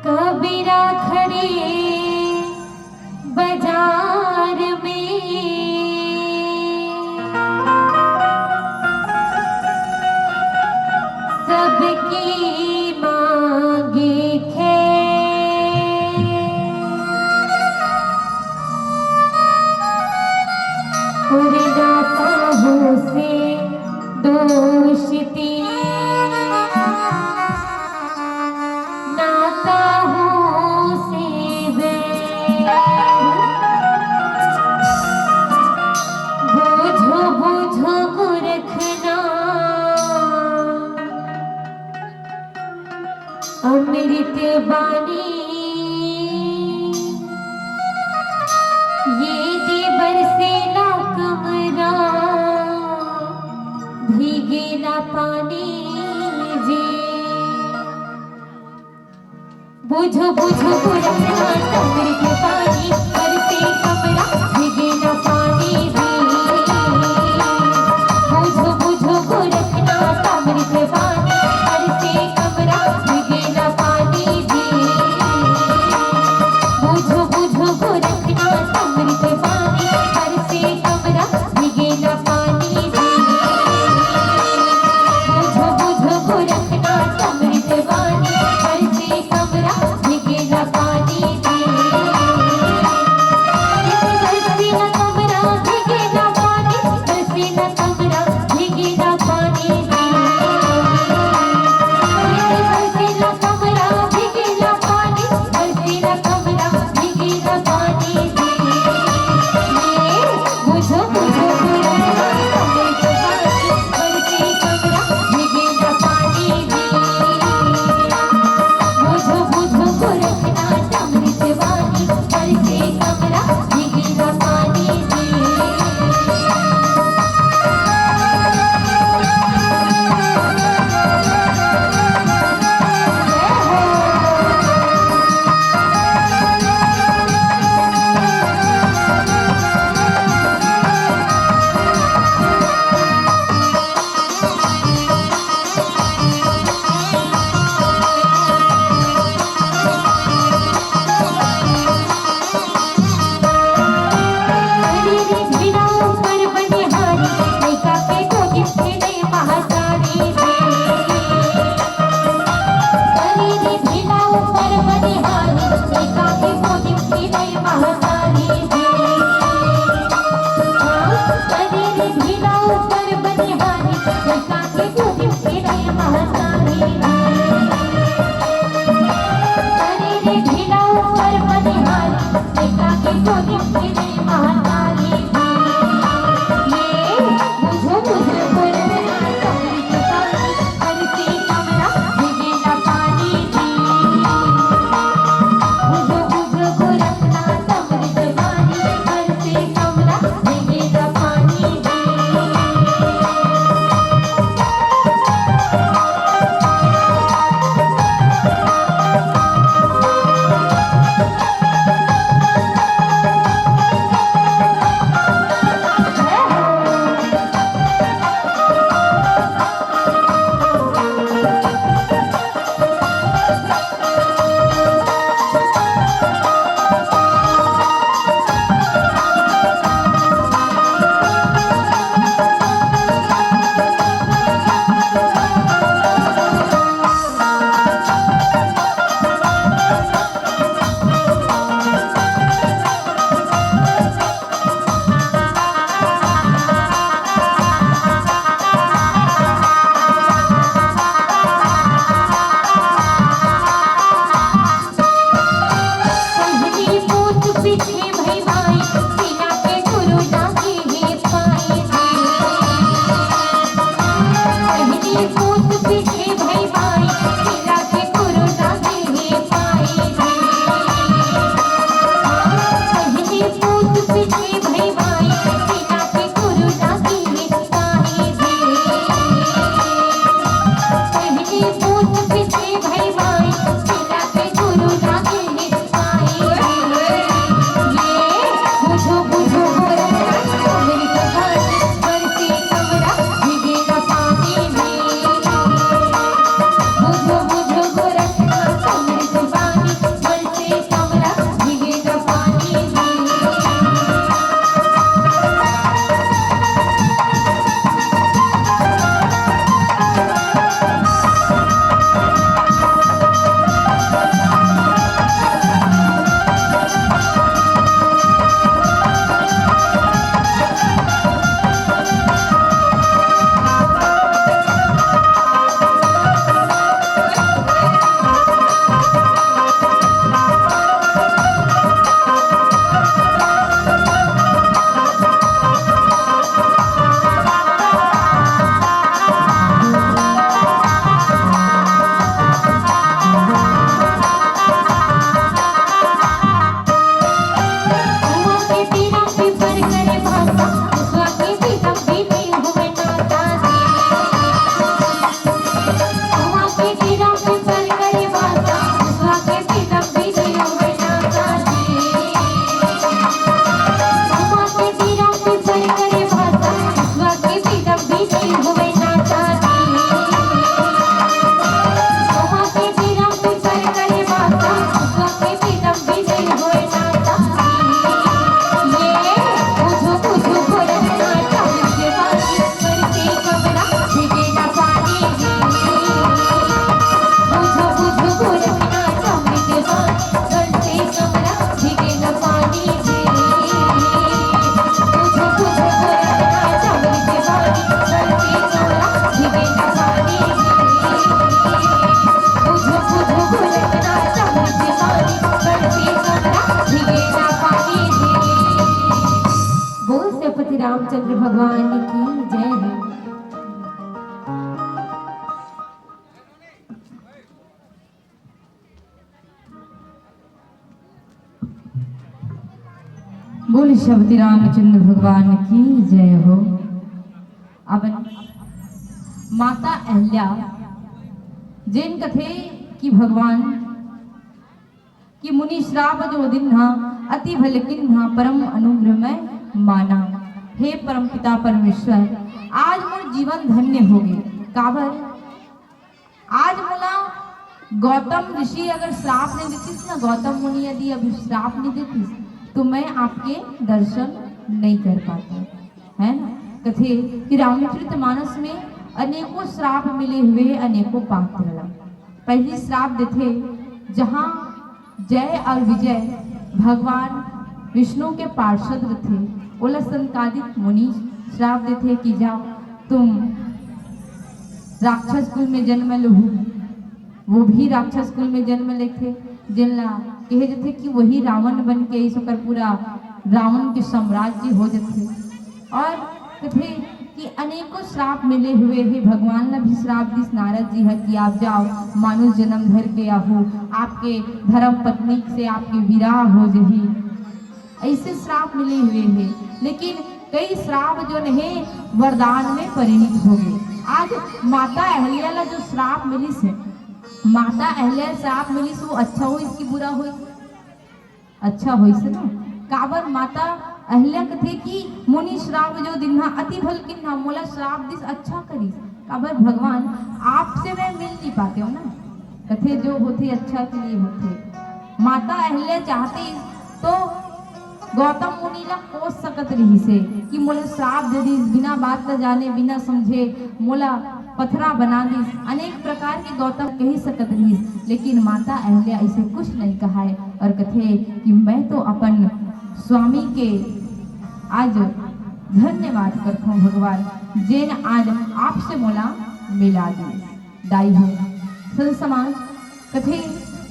कबीरा खड़े बाजार में, सबकी मांगे खैर। और नाता हो से दोस्ती, नाता हो से बैर। बूझो, बूझो गोरखनाथ, अमृत बानी। ये दे बरसेला कमरा, भीगेला पानी जी। बूझो, बूझो गोरखनाथ, अमृत बानी, बरसे कमरा, भीगेला पानी जी। बूझो, बूझो गोरखनाथ, अमृत बानी, बरसे कमरा, भीगेला पानी जी। बूझो, बूझो गोरखनाथ, अमृत बानी, बरसे कमरा, भीगेला पानी जी। बूझो, बूझो गोरखनाथ, अमृत बानी, बरसे कमरा, भीगेला पानी बोल श्रीपति रामचंद्र भगवान की जय हो। बोल श्रीपति रामचंद्र भगवान की जय हो। अब माता अहल्या जेन कथे कि भगवान कि मुनि श्राप जो दिन्हा, अति भलकिन्हा परम अनुग्रह मैं माना। हे परम पिता परमेश्वर, आज मोर जीवन धन्य होगे। काबर? आज मोला गौतम ऋषि अगर श्राप नहीं देतिस ना, गौतम मुनि यदि अभी श्राप नहीं देतिस, तो मैं आपके दर्शन नहीं कर पाता, है ना? कथे कि रामचरित मानस में अनेकों श्राप मिले हुए हैं, अनेकों पात्र ला। पहली श्राप देथे, जहाँ जय और विजय भगवान विष्णु के पार्षद रथे, ओला सनकादिक मुनि श्राप देथे कि जाओ, तुम राक्षस कुल में जन्म लहू। वो भी राक्षस कुल में जन्म लेथे, जेन ला कहे जथे कि वही रावण बन के इस ओकर पूरा रावण के साम्राज्य हो जथे। और कथे कि अनेकों श्राप मिले हुए हे, भगवान ला भी श्राप दिस नारद जी ह कि आप जाओ, मानुष जन्म धर के आहू, आपके धर्म पत्नी से आपके विराह हो जही। ऐसे श्राप मिले हुए हे, लेकिन कई श्राप जो हे वरदान में परिणित हो गए। आज माता अहल्या ला जो श्राप मिलिस हे, माता अहल्या श्राप मिलिस, वो अच्छा होइस कि बुरा होइस? अच्छा होइस ना। काबर माता अहल्या कथे कि मुनि श्राप जो दिन्हा, अति भलकिन्हा, मोला श्राप दिस, अच्छा करिस। काबर भगवान आपसे मैं मिल नहीं पाते हो ना। कथे जो होथे अच्छा के लिए होथे। माता अहल्या चाहती तो गौतम मुनि ला कोस सकत रहिस हे कि मोला श्राप दे दिस, बिना बात ला जाने, बिना समझे मोला पथरा बना दिस, अनेक प्रकार के गौतम कही सकत रहिस, लेकिन माता अहल्या ऐसे कुछ नहीं कहाय और कथे कि मैं तो अपन स्वामी के आज धन्यवाद करथों भगवान, जेन आज आपसे मोला मिला दिस। दाई हो, संत समाज कथे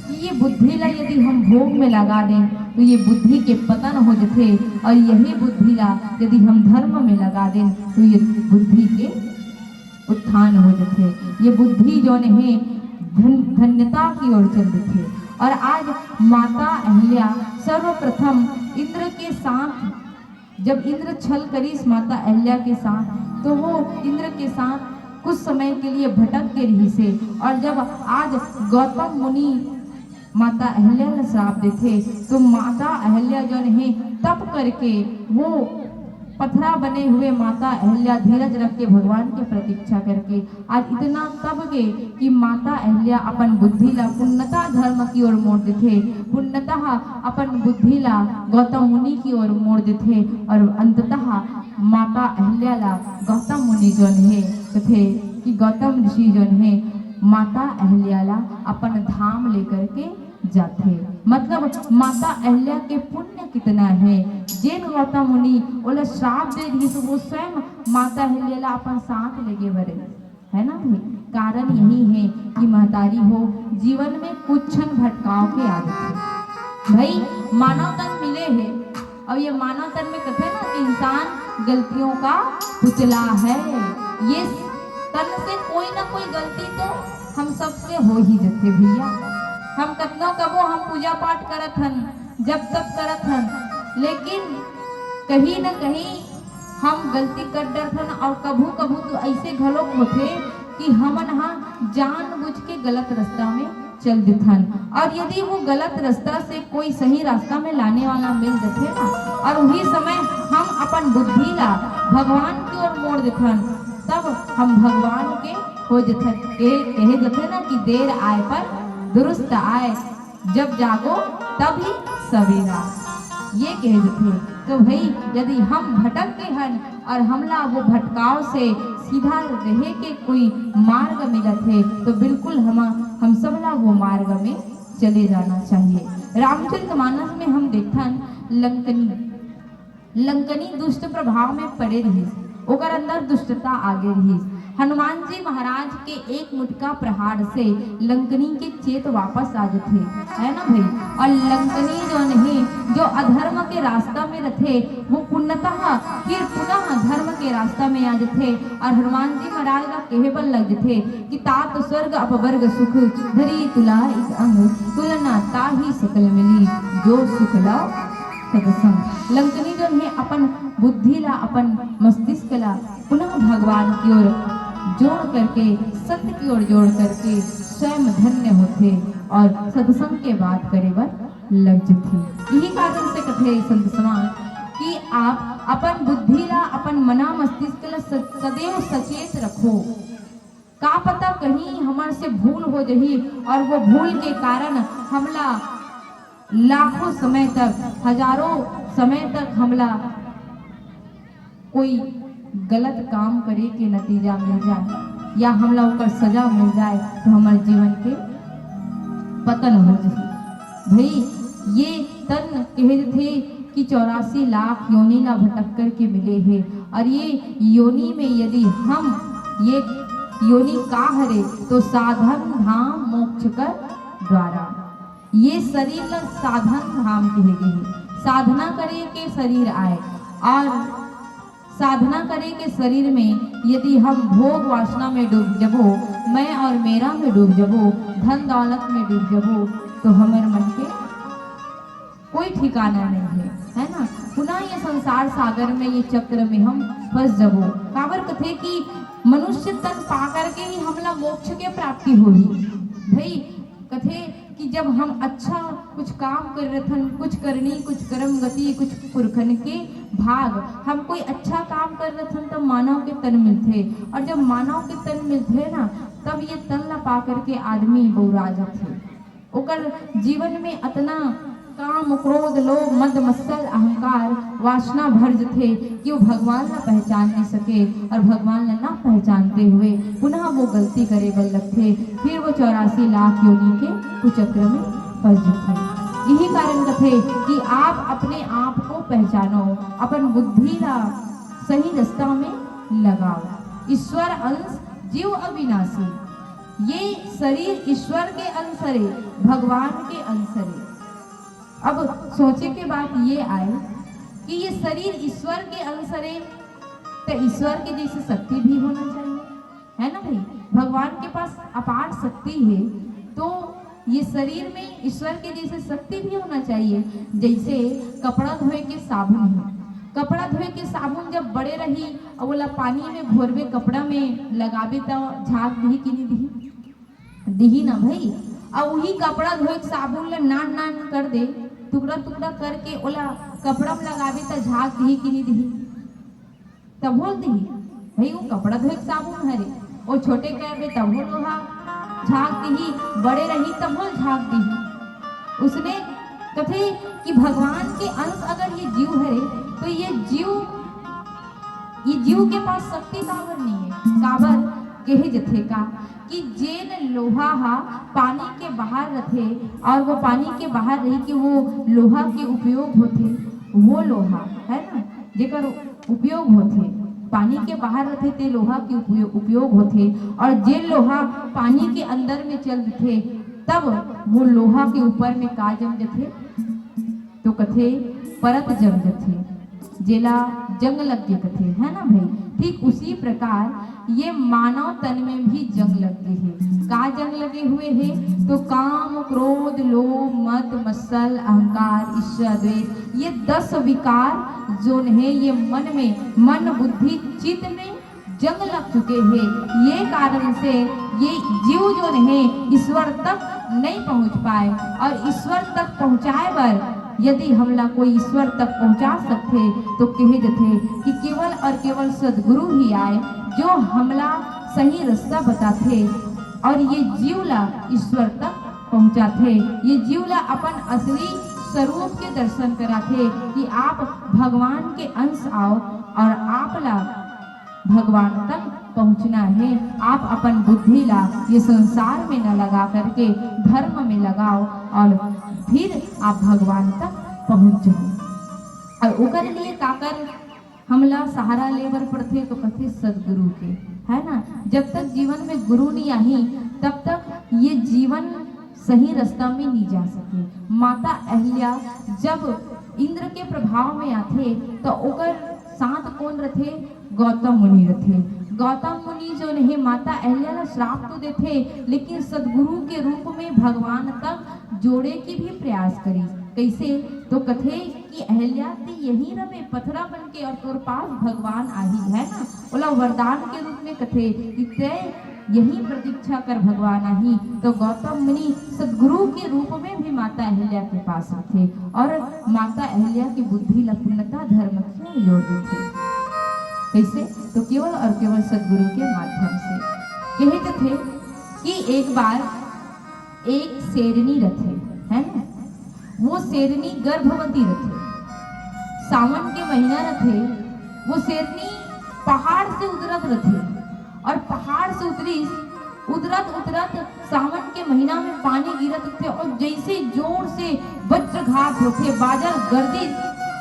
कि ये बुद्धि ला यदि हम भोग में लगा दें तो ये बुद्धि के पतन हो जथे, और यही बुद्धि ला यदि हम धर्म में लगा दें तो ये बुद्धि के उत्थान हो जथे। ये बुद्धि जौन हे धन-, धन्यता की ओर चल देथे। और आज माता अहल्या सर्वप्रथम इंद्र के साथ जब इंद्र छल करिस माता अहल्या के साथ, तो वो इंद्र के साथ कुछ समय के लिए भटक के रहिस हे। और जब आज गौतम मुनि माता अहल्या ला श्राप देथे, तो माता अहल्या जौन हे तप करके, वो पथरा बने हुए माता अहल्या धीरज रख के भगवान के प्रतीक्षा करके आज इतना तप गे कि माता अहल्या अपन बुद्धि ला पूर्णतः धर्म की ओर मोड़ देथे, पूर्णतः अपन बुद्धि ला गौतम मुनि की ओर मोड़ देथे और अंततः माता अहल्या ला गौतम मुनि जौन हे, कथे कि गौतम ऋषि जौन हे, माता अहल्या ला अपन धाम लेकर के जाथे। मतलब माता अहल्या के पुण्य कितना हे, जेन गौतम मुनि ओला श्राप दे दिस, वो स्वयं माता अहल्या ला अपन साथ लेगे बर हे। है ना भाई? कारण यही हे कि महतारी हो, जीवन में कुछ क्षण भटकाव के आ जाथे। भाई, मानव तन मिले हे, और ये मानव तन में कथे ना कि इंसान गलतियों का पुतला है। ये तन से कोई ना कोई गलती तो हम सबसे हो ही जथे भैया। हम कतनो कबो हम पूजा पाठ करत हन, जप तप करत हन, लेकिन कहीं ना कहीं हम गलती कर डरथन। और कभू कभू तो ऐसे घलोक होथे कि हमन ह जानबूझ के गलत रास्ता में चल देथन। और यदि वो गलत रास्ता से कोई सही रास्ता में लाने वाला मिल जथे ना, और वही समय हम अपन बुद्धि ला भगवान की ओर मोड़ देथन, तब हम भगवान के हो जथे। कहे, कहे जथे ना कि देर आए पर दुरुस्त आए, जब जागो तभी सवेरा, ये कह देथे। तो भाई, यदि हम भटक गए हन और हमला वो भटकाव से सीधा रहे के कोई मार्ग मिलत हे, तो बिल्कुल हम हम सबला वो मार्ग में चले जाना चाहिए। रामचरित मानस में हम देखथन, लंकनी लंकनी दुष्ट प्रभाव में पड़े रहिस, ओकर अंदर दुष्टता आगे रहिस। हनुमान जी महाराज के एक मुटका प्रहार से लंकनी के चेत वापस आ जथे, है ना भाई? और लंकनी जो नहीं, जो अधर्म के रास्ता में रथे, वो पुण्यतः फिर पुनः धर्म के रास्ता में आ जथे। और हनुमान जी महाराज ला कहे बर लग जथे कि तात स्वर्ग अपवर्ग सुख, धरी तुला एक अंग, तुलना ताही सकल मिली, जो सुख ला सत्संग। लंकनी जो है अपन बुद्धि ला, अपन मस्तिष्क ला पुनः भगवान की ओर जोड़ करके, सत्य की ओर जोड़ करके स्वयं धन्य होथे और सत्संग के बात करे बर लग जथे। यही कारण से कथे संत समाज कि आप अपन बुद्धि ला, अपन मना मस्तिष्क ला स-, सदैव सचेत रखो। का पता कहीं हमर से भूल हो जही और वो भूल के कारण हमला लाखों समय तक, हजारों समय तक हमला कोई गलत काम करे के नतीजा मिल जाए या हमला ओकर सजा मिल जाए, तो हमर जीवन के पतन हो जही। भाई, ये तन कहे थे कि चौरासी लाख योनि ला भटक करके मिले हे, और ये योनि में यदि हम, ये योनि का हरे, तो साधन धाम मोक्ष कर द्वारा। ये शरीर ला साधन धाम कहे गे हे, साधना करे के शरीर आए, और साधना करे के शरीर में यदि हम भोग वासना में डूब जबो, मैं और मेरा में डूब जबो, धन दौलत में डूब जबो, तो हमर मन के कोई ठिकाना नहीं है, है ना? पुनः ये संसार सागर में, ये चक्र में हम फंस जबो। काबर कथे कि मनुष्य तन पा करके ही हमला मोक्ष के प्राप्ति होही। भाई, कथे कि जब हम अच्छा कुछ काम कर रथन, कुछ करनी, कुछ कर्म गति, कुछ पुरखन के भाग, हम कोई अच्छा काम कर रथन, तब मानव के तन मिलथे, और जब मानव के तन मिलथे ना, तब ये तन ला पा करके आदमी बौरा जाथे। ओकर जीवन में अतना काम, क्रोध, लोभ, मद, मत्सर, अहंकार, वासना भर जथे कि वो भगवान ला पहचान नहीं सके, और भगवान ला ना पहचानते हुए पुनः वो गलती करे बर लगथे, फिर वो चौरासी लाख योनि के कुचक्र में फंस जथे। यही कारण कथे कि आप अपने आप को पहचानो, अपन बुद्धि ला सही रास्ता में लगाओ। ईश्वर अंश जीव अविनाशी, ये शरीर ईश्वर के अंश हरे, भगवान के अंश हरे। अब सोचे के बात ये आए कि ये शरीर ईश्वर के अंश हरे, तो ईश्वर के जैसे शक्ति भी होना चाहिए, है ना भाई? भगवान के पास अपार शक्ति है, तो ये शरीर में ईश्वर के जैसे शक्ति भी होना चाहिए। जैसे कपड़ा धोए के साबुन है, कपड़ा धोए के साबुन जब बड़े रही, अब ओला पानी में घोरबे, कपड़ा में लगाबे, त झाग दिही कि नहीं दिही? दिही ना भाई। अब वही कपड़ा धोए के साबुन ला नान नान कर दे, टुकड़ा टुकड़ा करके ओला कपड़ा में लगाबे, त झाग दिही कि नहीं दिही? तभो ल दिही। भाई, वो कपड़ा धोए के साबुन हरे, वो छोटे करबे तभो लोहा झाग दिही, बड़े रही तभो ल झाग दिही। उसने कथे कि भगवान के अंश अगर ये जीव हरे, तो ये जीव, ये जीव के पास शक्ति काबर नहीं है? काबर कहे जथे का कि जेन लोहा हा पानी के बाहर रथे, और वो पानी के बाहर रही कि वो लोहा के उपयोग होथे, वो लोहा, है ना, जेकर उपयोग होथे, पानी के बाहर रथे, ते लोहा के उपयो-, उपयोग होथे, और जे लोहा पानी के अंदर में चल देथे, तब वो लोहा के ऊपर में का जम जथे? तो कथे, परत जम जथे, जेला जंग लग गे कथे, है ना भाई? ठीक उसी प्रकार ये मानव तन में भी जंग लग गे हे। का जंग लगे हुए हे? तो काम, क्रोध, लोभ, मद, मत्सर, अहंकार, ईर्ष्या, द्वेष, ये दस विकार जोन हे, ये मन में, मन, बुद्धि, चित्त में जंग लग चुके हे। ये कारण से ये जीव जोन हे, ईश्वर तक नहीं पहुंच पाए, और ईश्वर तक पहुंचाए बर यदि हमला कोई ईश्वर तक पहुंचा सकथे, तो कहे जथे कि केवल और केवल सदगुरु ही आए, जो हमला सही रास्ता बताथे और ये जीव ला ईश्वर तक पहुंचाथे, ये जीव ला अपन असली स्वरूप के दर्शन कराथे कि आप भगवान के अंश आव और आप ला भगवान तक पहुंचना है। आप अपन बुद्धि ला ये संसार में न लगा करके धर्म में लगाव और फिर आप भगवान तक पहुंच जाओ। और ओकर लिए काकर हमला सहारा ले बर पड़थे तो कथे सदगुरु के, है ना। जब तक जीवन में गुरु नहीं आही तब तक ये जीवन सही रास्ता में नहीं जा सके। माता अहिल्या जब इंद्र के प्रभाव में आथे तो ओकर साथ कौन रथे? गौतम मुनि रथे। गौतम मुनि जोन हे माता अहिल्या ला श्राप तो देथे, लेकिन सदगुरु के रूप में भगवान तक जोड़े के भी प्रयास करी। कैसे? तो कथे कि अहिल्या, ते यहीं रमे पथरा बन के और तोर पास भगवान आही, है ना। ओला वरदान के रूप में कथे कि ते यहीं प्रतीक्षा कर, भगवान आही। तो गौतम मुनि सदगुरु के रूप में भी माता अहिल्या के पास रथे और माता अहिल्या की बुद्धि ला पूर्णतः धर्म की ओर देथे। कैसे? तो केवल और केवल सदगुरु के माध्यम से। कहे जथे कि एक बार एक शेरनी रथे, है ना, वो शेरनी गर्भवती रथे, सावन के महीना रथे, वो शेरनी पहाड़ से उतरत रथे और पहाड़ से उतरी, उतरत उतरत सावन के महीना में पानी गिरत रथे और जैसे जोर से वज्रघात होथे, बादल गर्जिस,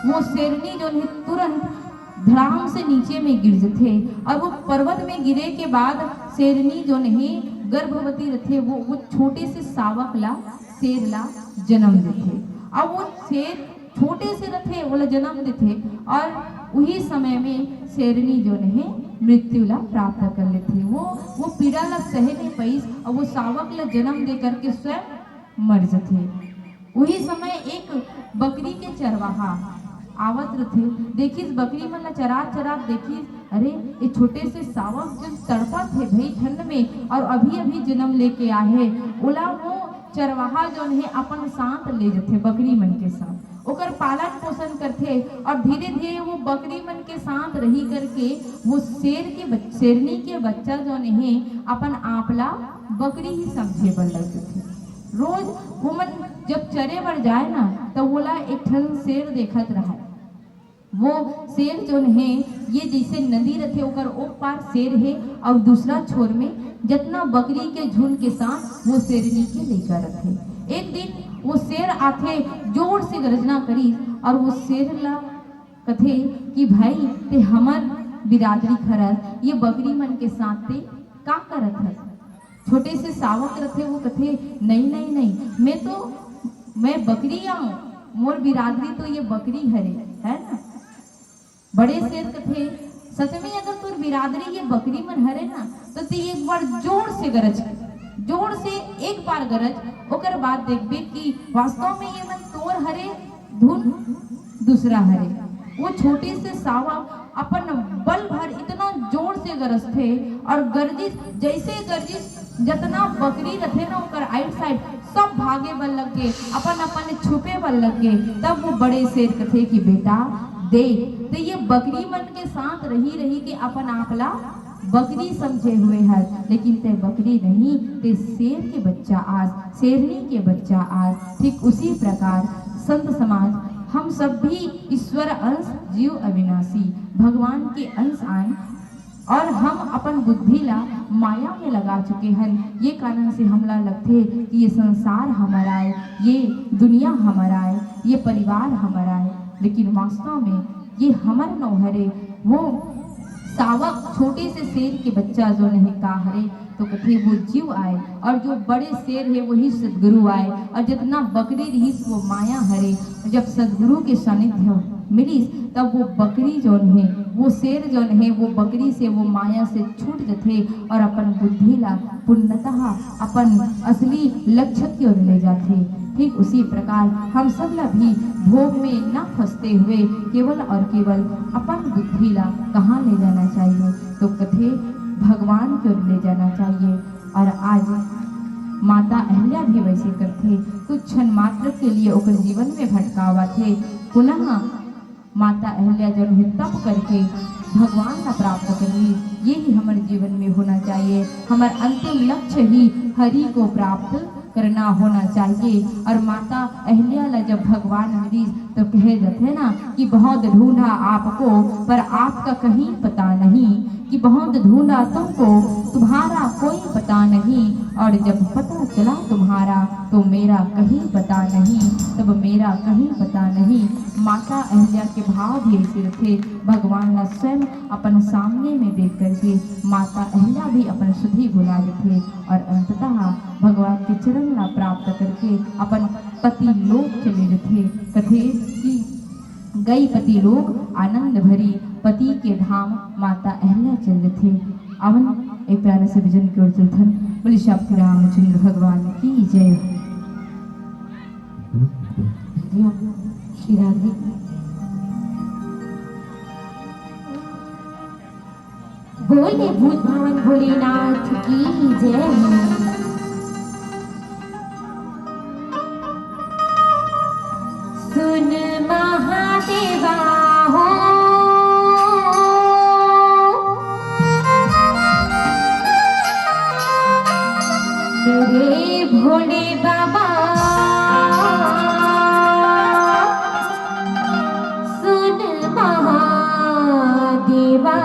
वो शेरनी जोन हे तुरंत धड़ाम से नीचे में गिर जथे और वो पर्वत में गिरे के बाद शेरनी जोन हे गर्भवती रथे, वो वो छोटे से सावक ला, शेर ला जन्म देथे। अब वो शेर छोटे से रथे, ओला जन्म देथे और उही समय में शेरनी जोन हे मृत्यु ला प्राप्त कर लेथे। वो वो पीड़ा ला सहे नहीं पाइस और वो सावक ला जन्म दे करके स्वयं मर जथे। उही समय एक बकरी के चरवाहा आवत रथे, देखिस बकरी मन ला चरात चरात देखिस, अरे, ये छोटे से सावक जन तड़पत हे भई ठंड में और अभी अभी जन्म लेके आए हे, ओला वो चरवाहा जोन हे अपन साथ ले जथे, बकरी मन के साथ ओकर पालन पोषण करथे और धीरे धीरे वो बकरी मन के साथ रही करके वो शेर के बच-, शेरनी के बच्चा जोन हे अपन आप ला बकरी ही समझे बर लग जथे। रोज वो मन जब चरे बर जाए ना, तब ओला एक ठन शेर देखत रहय। वो शेर जोन हे, ये जैसे नदी रथे, ओकर ओ पार शेर हे और दूसरा छोर में जतना बकरी के झुंड के साथ वो शेरनी के लइका रथे। एक दिन वो शेर आथे, जोर से गर्जना करी और वो शेर ला कथे कि भाई, ते हमर बिरादरी हरस, ये बकरी मन के साथ ते का करत हस? छोटे से सावक रथे, वो कथे, नहीं, नहीं, नहीं, मैं तो, मैं बकरी आऊं, मोर बिरादरी तो ये बकरी हरे, है ना। बड़े शेर कथे, सच में अगर तोर बिरादरी ये बकरी मन हरे ना, तो ते एक बार जोर से गरज, जोर से एक बार गरज, ओकर बाद देखबे कि वास्तव में ये मन तोर हरे, धुन दूसरा हरे। वो छोटे से सावक अपन बल भर इतना जोर से गरजथे और गर्जिस, जैसे गर्जिस, जतना बकरी रथे ना ओकर आइट साइड, सब भागे बर लग गे, अपन अपन छुपे बर लग गे। तब वो बड़े शेर कथे कि बेटा देख, ते ये बकरी मन के साथ रही रही के अपन आप ला बकरी समझे हुए हस, लेकिन ते बकरी नहीं, ते शेर के बच्चा आस, शेरनी के बच्चा आस। ठीक उसी प्रकार संत समाज, हम सब भी ईश्वर अंश, जीव अविनाशी, भगवान के अंश आय और हम अपन बुद्धि ला माया में लगा चुके हन। ये कारण से हमला लगथे कि ये संसार हमर आय, ये दुनिया हमर आय, ये परिवार हमर आय, लेकिन वास्तव में ये हमर नौ हरे। वो सावक छोटे से शेर के बच्चा जोन हे का हरे, तो कथे वो जीव आय और जो बड़े शेर हे वही सदगुरु आय और जितना बकरी रहिस वो माया हरे। जब सदगुरु के सानिध्य मिलिस तब वो बकरी जोन हे, वो शेर जोन हे, वो बकरी से, वो माया से छूट जथे और अपन बुद्धि ला पूर्णतः अपन असली लक्ष्य की ओर ले जाथे। ठीक उसी प्रकार हम सब ला भी भोग में न फंसते हुए केवल और केवल अपन बुद्धि ला कहाँ ले जाना चाहिए, तो कथे भगवान की ओर ले जाना चाहिए। और आज माता अहिल्या भी वैसे करथे, कुछ क्षण मात्र के लिए ओकर जीवन में भटकाव आथे, पुनः माता अहिल्या जन ही तप करके भगवान ला प्राप्त करही। ये ही हमर जीवन में होना चाहिए। हमर अंतिम लक्ष्य ही हरि को प्राप्त करना होना चाहिए। और माता अहिल्या ला जब भगवान मिलिस तो कहे जाथे ना कि बहुत ढूंढा आपको, पर आपका कहीं पता नहीं, कि बहुत ढूंढा तुमको, तुम्हारा कोई पता नहीं, और जब पता चला तुम्हारा तो मेरा कहीं पता नहीं, तब मेरा कहीं पता नहीं। माता अहिल्या के भाव भी ऐसे रथे, भगवान ला स्वयं अपन सामने में देख करके माता अहिल्या भी अपन सुधि भुला देथे और अंततः भगवान के चरण ला प्राप्त करके अपन पति लोक चले जथे। कथे कि गई पति लोक आनंद भरी, पति के धाम माता अहिल्या चल जथे। अवन एक प्यारे से भजन की ओर चलथन। बोले श्री रामचंद्र भगवान की जय। श्री राधे। बोले भूत भावन भोलेनाथ की जय हो। सुन महादेवा हो, मेरे भोले बाबा, सुन महादेवा।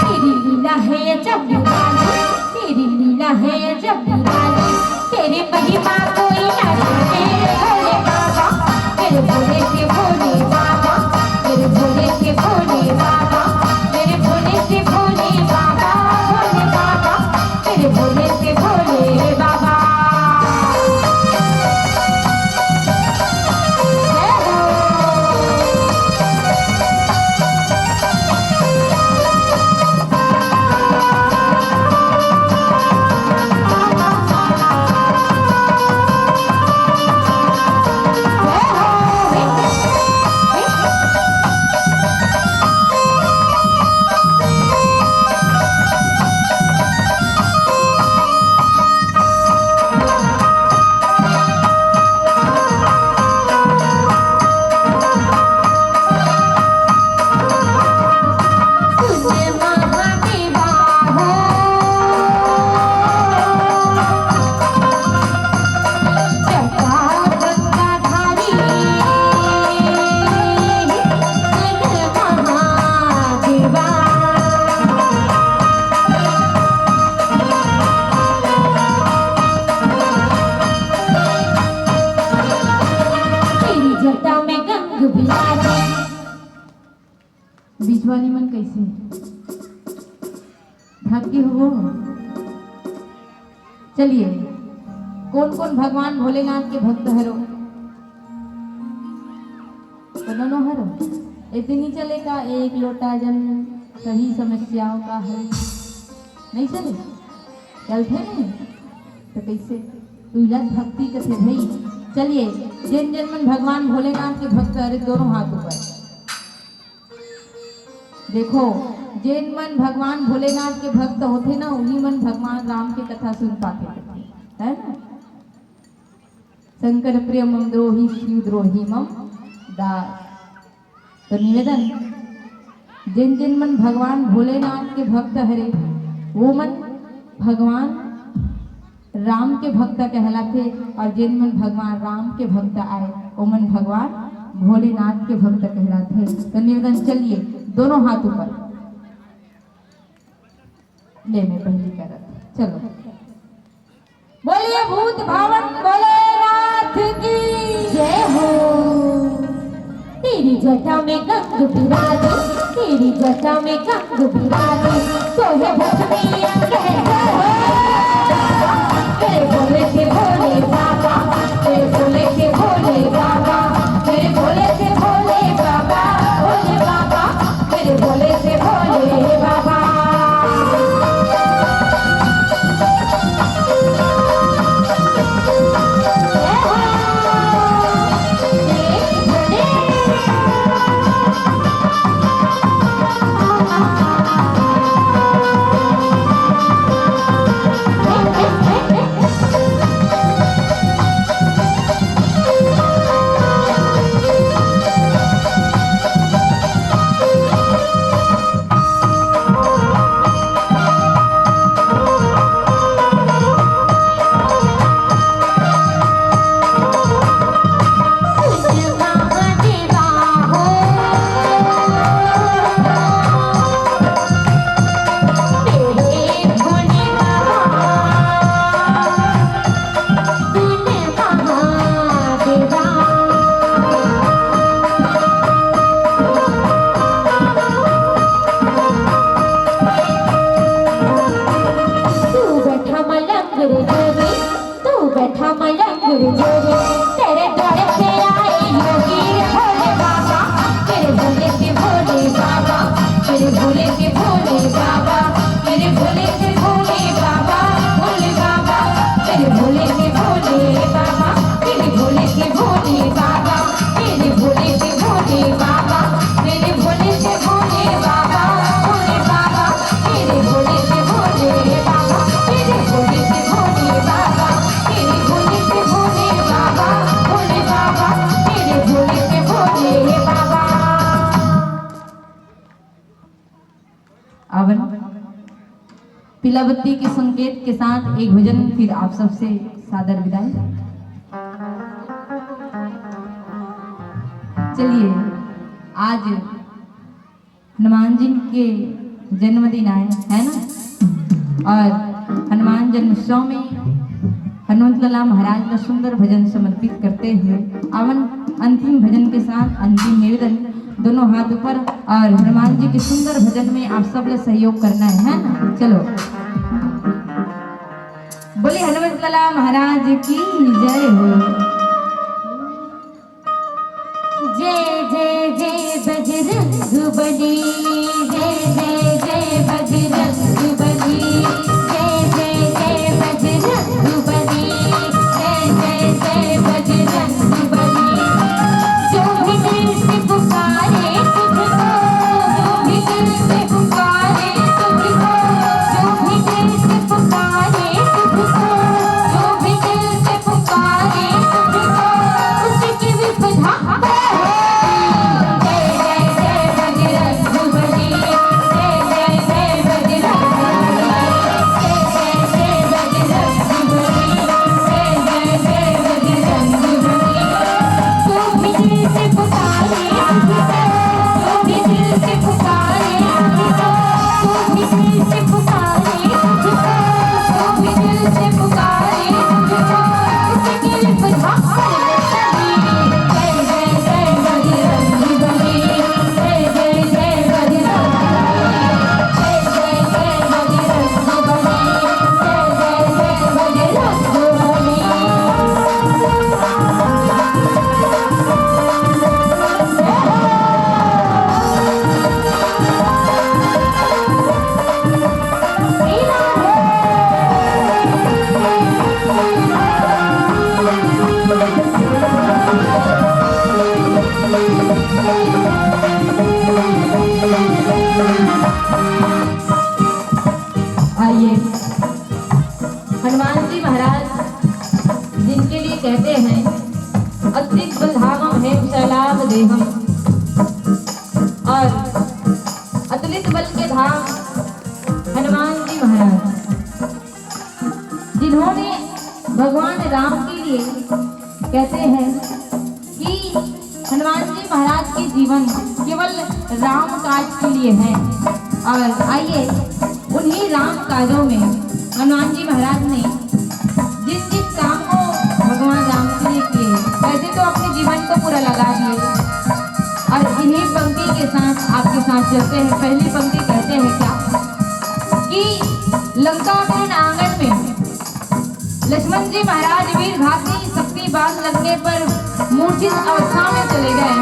तेरी लीला है अजब निराली, तेरी लीला है अजब निराली, तेरी महिमा कोई ना जाने। भोले बाबा, मेरे भोले से भोले बाबा, मेरे भोले से भोले बाबा, मेरे भोले से भोले बाबा, भोले बाबा, मेरे भोले से भोले बाबा। जय हो। तेरी जटा में गंग बिराजे। बीच वाली मन कैसे? थक गे हो? चलिए, कोन कोन भगवान भोलेनाथ के भक्त हरो? कोनो नो हरो? इतनी चले का एक लोटा जल सही समस्याओं का हल? नहीं चले? चलते नहीं? तो कैसे? तू इलाज भक्ति कथे भाई। चलिए, जिन जिन मन भगवान भोलेनाथ के भक्त हरे, दोनों हाथ ऊपर। देखो, जेन मन भगवान भोलेनाथ के भक्त होथे ना, उही मन भगवान राम के कथा सुन पाथे, है ना? शंकर प्रिय मम द्रोही, शिव द्रोही मम दास। तो निवेदन, जेन जेन मन भगवान भोलेनाथ के भक्त हरे, वो मन भगवान राम के भक्त कहलाथे, और जेन मन भगवान राम के भक्त आय, ओमन भगवान भोलेनाथ के भक्त कहलाथे। तो निवेदन, चलिए, दोनों हाथ ऊपर। ले, मैं पहली करत, चलो। बोलिए भूत भावन भोलेनाथ की जय हो। तेरी जटा में गंग विराजे, तेरी जटा में गंग विराजे, सोहे भस्मी अंग है जय हो। तेरे भोले से भोले बाबा, तेरे भोले से भोले बाबा, तेरे भोले से भोले बाबा, भोले बाबा, तेरे भोले से भोले बाबा। तू बैठा मलंग रे जोगी, तू बैठा मलंग रे जोगी, तेरे द्वार पे आए योगी रे भोले बाबा, तेरे भोले से भोले बाबा, तेरे भोले से भोले बाबा, तेरे भोले से भोले बाबा, भोले बाबा, तेरे भोले से भोले बाबा, तेरे भोले से भोले बाबा, तेरे भोले से भोले बाबा, तेरे भोले से भोले बाबा, भोले बाबा, तेरे भोले से भोले बाबा, तेरे भोले से भोले बाबा, तेरे भोले से भोले बाबा, भोले बाबा, तेरे भोले से भोले बाबा। आवन, पीला बत्ती के संकेत के साथ एक भजन, फिर आप सबसे सादर विदाई। चलिए, आज हनुमान जी के जन्मदिन आए, है ना? और हनुमान जन्मोत्सव में हनुमंत लाला महाराज ला सुंदर भजन समर्पित करते हुए आवन अंतिम भजन के साथ अंतिम निवेदन, दोनों हाथ ऊपर, और हनुमान जी के सुंदर भजन में आप सब ला सहयोग करना है, है ना? चलो, बोले हनुमंत लाला महाराज की जय हो। जय जय जय बजरंग बली, जय जय जय बजरंग बली, जय जय जय बजरंग बली, जय जय जय बजरंग बली। जो भी दिल से पुकारे तुझको, जो भी दिल से पुकारे तुझको, जो भी दिल से पुकारे तुझको, जो भी दिल से पुकारे तुझको, उसकी विपदा आइए, हनुमान जी महाराज जिनके लिए कहते हैं, "अतुलित बलधामम हेम शैलाभ देहम", और अतुलित बल के धाम हनुमान जी महाराज, जिन्होंने भगवान राम के लिए, कहते हैं कि हनुमान जी महाराज के जीवन केवल राम काज के लिए है। और आइए, उन्हीं राम काजों में हनुमान जी महाराज ने जिन जिन काम को भगवान राम के लिए किए, वैसे तो अपने जीवन को पूरा लगा दिए। और इन्हीं पंक्ति के साथ आपके साथ चलते हैं। पहली पंक्ति कहते हैं क्या कि लंका के आंगन में लक्ष्मण जी महाराज वीर घाती शक्ति बाण लगने पर मूर्छित अवस्था में चले गए।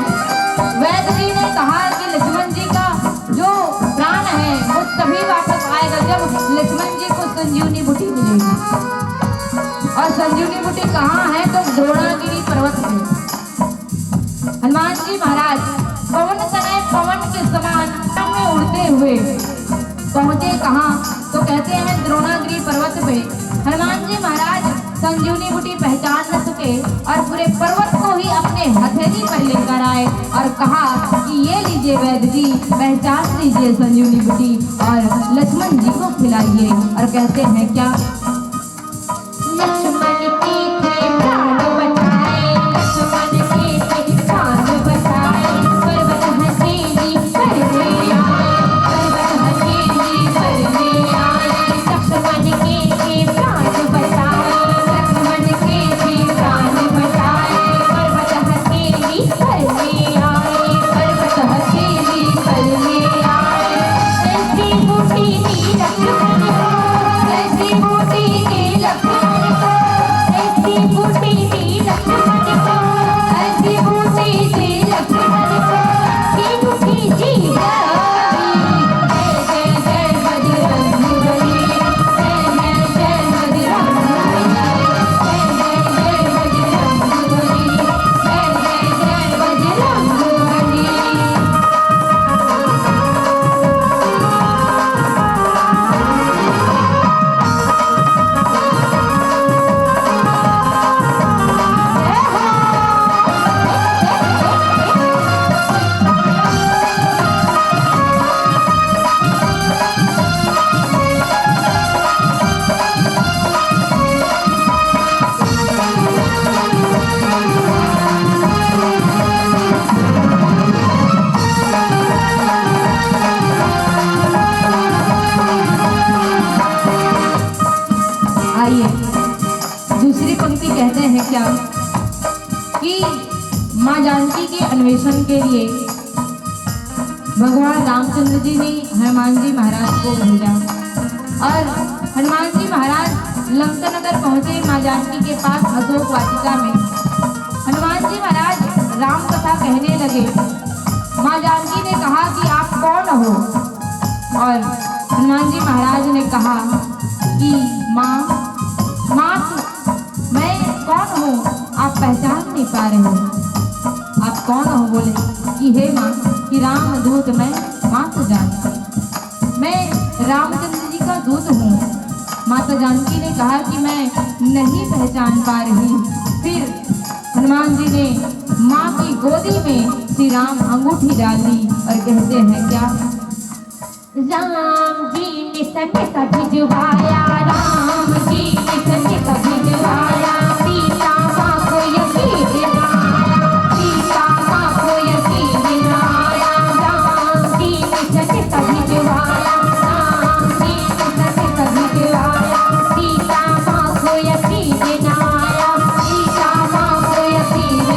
वैद्य जी ने कहा कि लक्ष्मण जी का जो प्राण है वो तभी वापस आएगा जब लक्ष्मण जी को संजीवनी बूटी मिलेगी। और संजीवनी बूटी कहाँ है? तो द्रोणागिरी पर्वत पे। हनुमान जी महाराज पवन तनय पवन के समान में उड़ते हुए पहुंचे। कहाँ? तो कहते हैं द्रोणागिरी पर्वत पे। हनुमान जी महाराज संजीवनी बूटी पहचान न सके और पूरे पर्वत को ही अपने हथेली पर लेकर आए और कहा कि ये लीजिए वैद्य जी, पहचान लीजिए संजीवनी बूटी और लक्ष्मण जी को खिलाइए। और कहते हैं क्या? लक्ष्मण के थे प्राण बचाए, लक्ष्मण के थे प्राण बचाए, पर्वत हथेली पर ले आए, पर्वत हथेली पर ले आए। लक्ष्मण के थे प्राण बचाए, लक्ष्मण के थे प्राण बचाए, पर्वत हथेली पर ले आए, पर्वत हथेली पर ले आए। ऐसी बूटी थी लक्ष्मण को, ऐसी बूटी थी लक्ष्मण को, ऐसी बूटी थी लक्ष्मण को, ऐसी बूटी थी लक्ष्मण को, कि दुखी जीवन आइए, दूसरी पंक्ति कहते हैं क्या कि माँ जानकी के अन्वेषण के लिए भगवान रामचंद्र जी ने हनुमान जी महाराज को भेजा और हनुमान जी महाराज लंका नगर पहुंचे। माँ जानकी के पास अशोक वाटिका में हनुमान जी महाराज राम कथा कहने लगे। माँ जानकी ने कहा कि आप कौन हो? और हनुमान जी महाराज ने कहा कि माँ, माँ, मैं कौन हूँ, आप पहचान नहीं पा रहे हो। आप कौन हो? बोले कि हे माँ, कि राम दूत मैं, माँ तो जानती, मैं रामचंद्र जी का दूत हूँ। माता जानकी ने कहा कि मैं नहीं पहचान पा रही। फिर हनुमान जी ने माँ की गोदी में श्री राम अंगूठी डाल दी और कहते हैं क्या? राम जी ने संदेश भिजवाया, राम जी ने संदेश भिजवाया, सीता माँ को यकीन आया, सीता माँ को यकीन आया, राम जी ने संदेश भिजवाया, राम जी ने संदेश भिजवाया, सीता माँ को यकीन आया, सीता माँ को यकीन आया।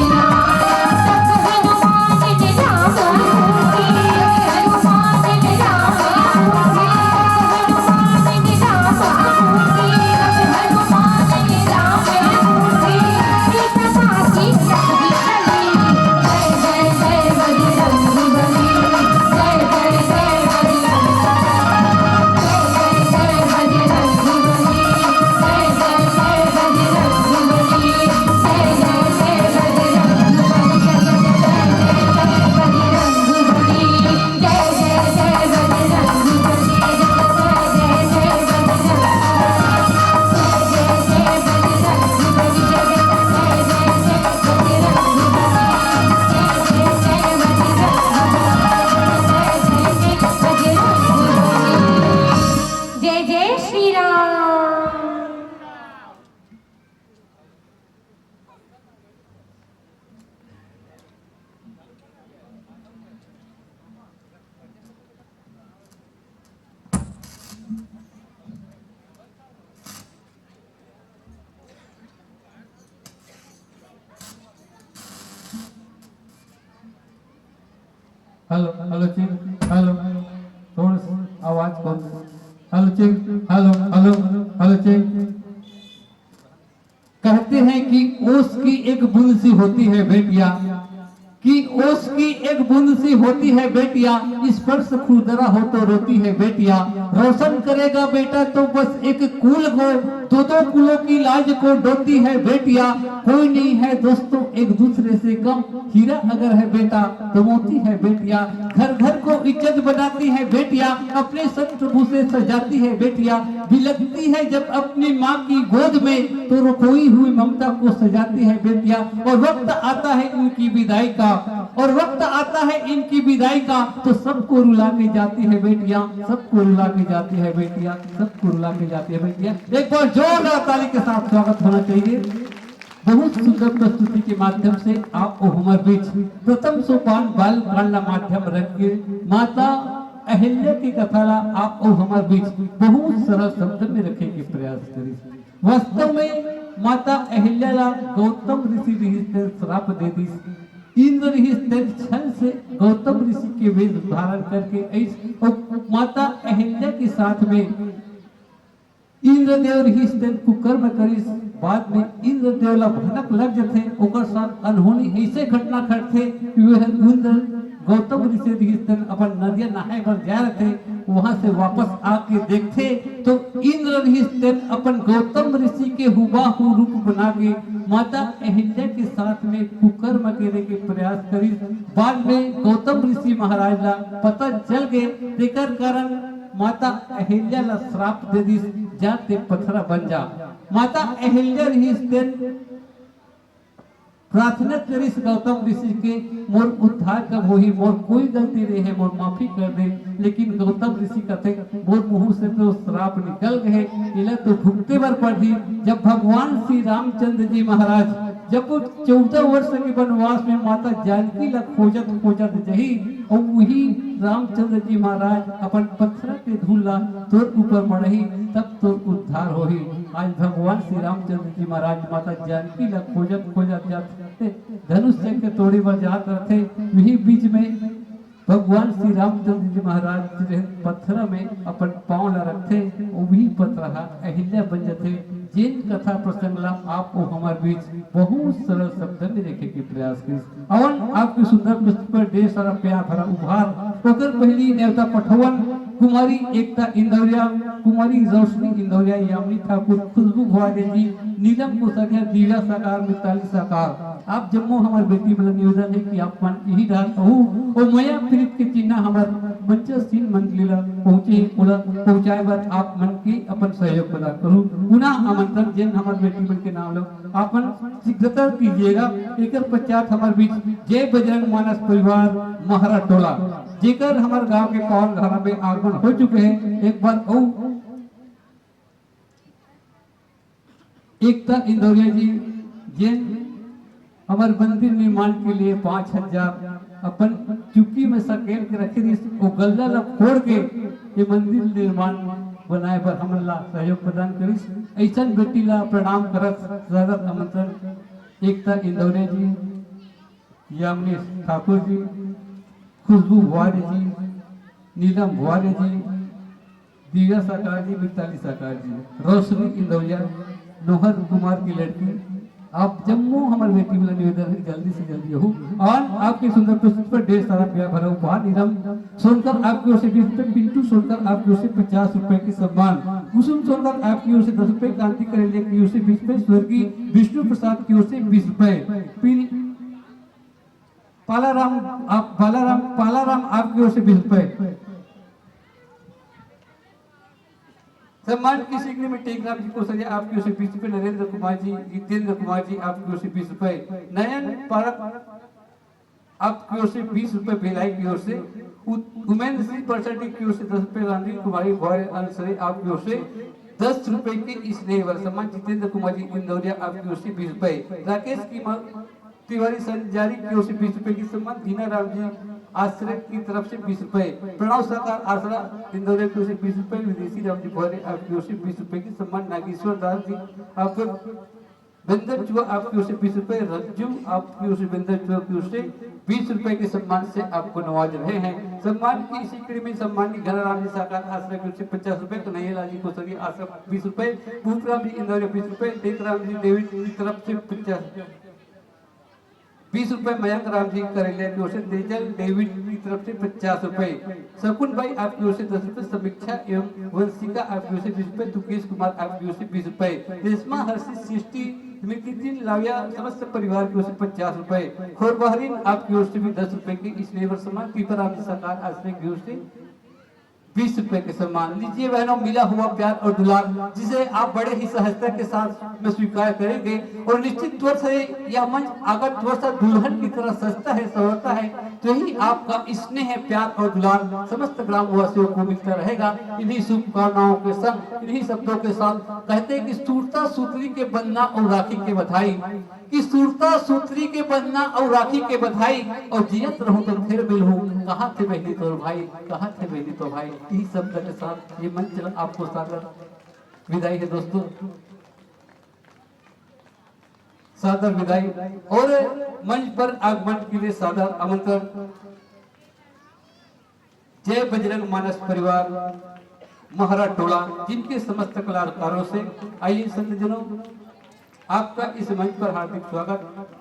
Hello, hello check, hello. थोड़ा सा आवाज कम। Hello check, hello, hello, hello check. कहते हैं कि ओस की एक बूंद सी होती है बेटिया, कि ओस की एक बूंद सी होती है बेटिया, स्पर्श खुरदरा हो तो रोती है बेटिया। रोशन करेगा बेटा तो बस एक कुल को, दो दो कुलों की लाज को डोती है बेटिया। कोई नहीं है दोस्तों एक दूसरे से कम, हीरा अगर है बेटा तो मोती है बेटिया। घर घर को इज्जत बनाती है बेटिया, अपने संत प्रभु से सजाती है बेटिया। बिलखती है जब अपनी माँ की गोद में तो रोई हुई ममता को सजाती है बेटिया। और वक्त आता है इनकी विदाई का, और वक्त आता है इनकी विदाई का तो सबको रुला के जाती है बेटिया, सबको रुला के जाती है बेटिया, सबको रुला के जाती है बेटिया। एक बार जोरदार ताली के साथ स्वागत होना चाहिए। बहुत सुंदर प्रस्तुति के माध्यम से आप ओ हमर बीच प्रथम सोपान बाल कांड ला माध्यम रख के माता अहिल्या की कथा ला आप ओ हमर बीच बहुत सरल शब्द में रखे के प्रयास करिस। वास्तव में माता अहिल्या ला गौतम ऋषि रिहिस तेन श्राप दे दिस। इंद्र रिहिस तेन छल से गौतम ऋषि के वेश धारण करके अइस और माता अहिल्या के साथ में इंद्रदेव रिहिस तेन कुकर्म करिस। बाद में इंद्रदेव ला भनक लग जथे, ओकर साथ अनहोनी ऐसे घटना घटथे कि वह इंद्र गौतम ऋषि रिहिस तेन अपन नदिया नहाए बर जाए रहथे। वहां से वापस आके देखथे तो इंद्र रिहिस तेन अपन गौतम ऋषि के हुबाहू रूप बना के माता अहिल्या के साथ में कुकर्म करे के प्रयास करिस। बाद में गौतम ऋषि महाराज ला पता चल गए, तेकर कारण माता अहिल्या ला श्राप दे दिस, "जा ते पथरा बन जा।" माता अहिल्या रिहिस तेन प्रार्थना करिस गौतम ऋषि के, "मोर उद्धार कब होही? मोर कोई गलती नहीं है, मोर माफी कर दे।" लेकिन गौतम ऋषि कथे, "मोर मुंह से तो श्राप निकल गए, एला तो भुगते बर पड़ही।" जब भगवान श्री रामचंद्र जी महाराज जब वो चौदह वर्ष के वनवास में माता जानकी ला खोजत खोजत जही, और वही रामचंद्र जी महाराज अपन पथरा के धूल ला तोर ऊपर मढ़ही, तब तोर उद्धार होही। आज भगवान श्री रामचंद्र जी महाराज माता जानकी ला खोजत खोजत जात रहथे, धनुष चक्र तोड़े बर जात रहथे, वही बीच में भगवान श्री रामचंद्र जी महाराज जी रहन पथरा में अपन पांव ला रखथे, वही पथरा हा अहिल्या बन जथे। जेन कथा प्रसंग ला आप ओ हमर बीच बहुत सरल शब्द में देखे के प्रयास करिस। अवन आपके सुंदर पुस्तक पर ढेर सारा प्यार भरा उपहार। ओकर पहली नेवता पठवन कुमारी एकता इंदौरिया, कुमारी रोशनी इंदौरिया, यामिनी ठाकुर, खुशबू भुआरे जी, नीलम कोसरिया, दिव्या साकार, मिताली साकार। आप जम्मो हमर बेटी मन ला निवेदन है कि आप मन यही डाल कहू, ओ मया प्रीत के चिन्हा हमर मंचल सिंह मंडली ला पहुंचे, ओला पहुंचाए बर आप मन के अपन सहयोग प्रदान करू। पुनः आमंत्रण, जेन हमर बेटी मन के नाम लो, आप मन शीघ्रता कीजिएगा। एकर पश्चात हमर बीच जय बजरंग मानस परिवार महरा टोला, जेकर हमर गांव के पावन घरा में आगमन हो चुके हैं, एक बार अउ एकता इंदौरिया जी, जेन हमर मंदिर निर्माण के लिए पाँच हजार अपन चुकी में सकेल के रखे रिहिस, ओ गल्ला ला फोड़ के ये मंदिर निर्माण बनाए बर हमन ला सहयोग प्रदान करिस। ऐसन बेटी ला प्रणाम करत स्वागत आमंत्रण एकता इंदौरिया जी, यामिनी ठाकुर जी, खुशबू भुआरी जी, नीलम भुआरी जी, दिव्या साकार जी, मिताली साकार जी, रोशनी इंदौरिया, नोहर कुमार की लड़की, आप जम्मो हमर बेटी वाला निवेदन है, जल्दी से जल्दी हो। और आपके सुंदर प्रस्तुति पर ढेर सारा प्यार भरा उपहार। नीलम सोनकर आपकी ओर से बीस रुपए, पिंटू सोनकर आपकी ओर से पचास रुपए की सम्मान, कुसुम सोनकर आपकी ओर से दस रुपए, कांति करेलिया की ओर से बीस रुपए, स्वर्गीय विष्णु प्रसाद की ओर से बीस रुपए, पिन-, पालाराम, आप, बालाराम, पालाराम आपकी ओर से बीस रुपए। सम्मान की सिग्नेचर में टेकराम जी कोसरिया आपकी ओर से बीस रुपए, नरेंद्र कुमार जी, जितेंद्र कुमार जी आपकी ओर से बीस रुपए, नयन पारक आपकी ओर से बीस रुपए, भिलाई की ओर से उ-, उमेंद्र सिंह परसाटी की ओर से दस रुपए, रानी कुमारी भौरे अंसरे आपकी ओर से दस रुपए की स्नेह वर सम्मान, जितेंद्र कुमार जी इंदौरिया आपकी ओर से बीस रुपए, राकेश की तिवारी संजारी की ओर से बीस रुपए की सम्मान, दीना राम जी आश्रय की तरफ से बीस रुपए, प्रणव सरकार आसरा इंदौरिया की ओर से बीस रुपए, विदेशी राम जी भौरे आपकी ओर से बीस रुपए की सम्मान, नागेश्वर दास जी आपको बेंदर चुआ आपकी ओर से बीस रुपए, रज्जू आपकी ओर से, बेंदर चुआ की ओर से बीस रुपए के सम्मान से आपको नवाज रहे हैं। सम्मान की इसी कड़ी में सम्मानित घनाराम जी साकार आश्रय की ओर से पचास रुपए, कन्हैया लाल जी कोसरिया आश्रम बीस रुपए, भूपराम जी इंदौरिया बीस रुपए, टेकराम जी डेविड की तरफ से पचास, बीस रुपए मयंक राम जी करेलिया की ओर से, तेजल डेविड की तरफ से पचास रुपए, शकुन भाई आपकी ओर से दस रुपए, समीक्षा एवं वंशिका आपकी ओर से बीस रुपए, दुकेश कुमार आपकी ओर से बीस रुपए, रेशमा हर्षित सृष्टि मिकितिन लाविया समस्त परिवार की ओर से पचास रुपए, खोरबहरीन आपकी ओर से भी दस रुपए की स्नेह वर सम्मान, पीपराम जी साकार आश्रय की ओर से बीस रुपए के सम्मान। लीजिए बहनों, मिला हुआ प्यार और दुलार, जिसे आप बड़े ही सहजता के साथ में स्वीकार करेंगे। और निश्चित तौर से यह मंच अगर थोड़ा सा दुल्हन की तरह सजता है, संवरता है, तो ही आपका स्नेह, प्यार और दुलार समस्त ग्रामवासियों को मिलता रहेगा। इन्हीं शुभकामनाओं के संग, इन्हीं शब्दों के साथ कहते हैं कि सूरता सूतरी के बंधना और राखी के बधाई, कि सूरता सूतरी के बंधना और राखी के बधाई, और जियत रहूं तो फिर मिलूं, कहाँ थे बहनी तोर भाई, कहाँ थे बहनी तोर भाई। इस शब्द के साथ ये मंच आपको सादर विदाई है दोस्तों, सादर विदाई। और मंच पर आगमन के लिए सादर आमंत्रण जय बजरंग मानस परिवार महरा टोला, जिनके समस्त कलाकारों से। आइए संतजनों, आपका इस मंच पर हार्दिक स्वागत।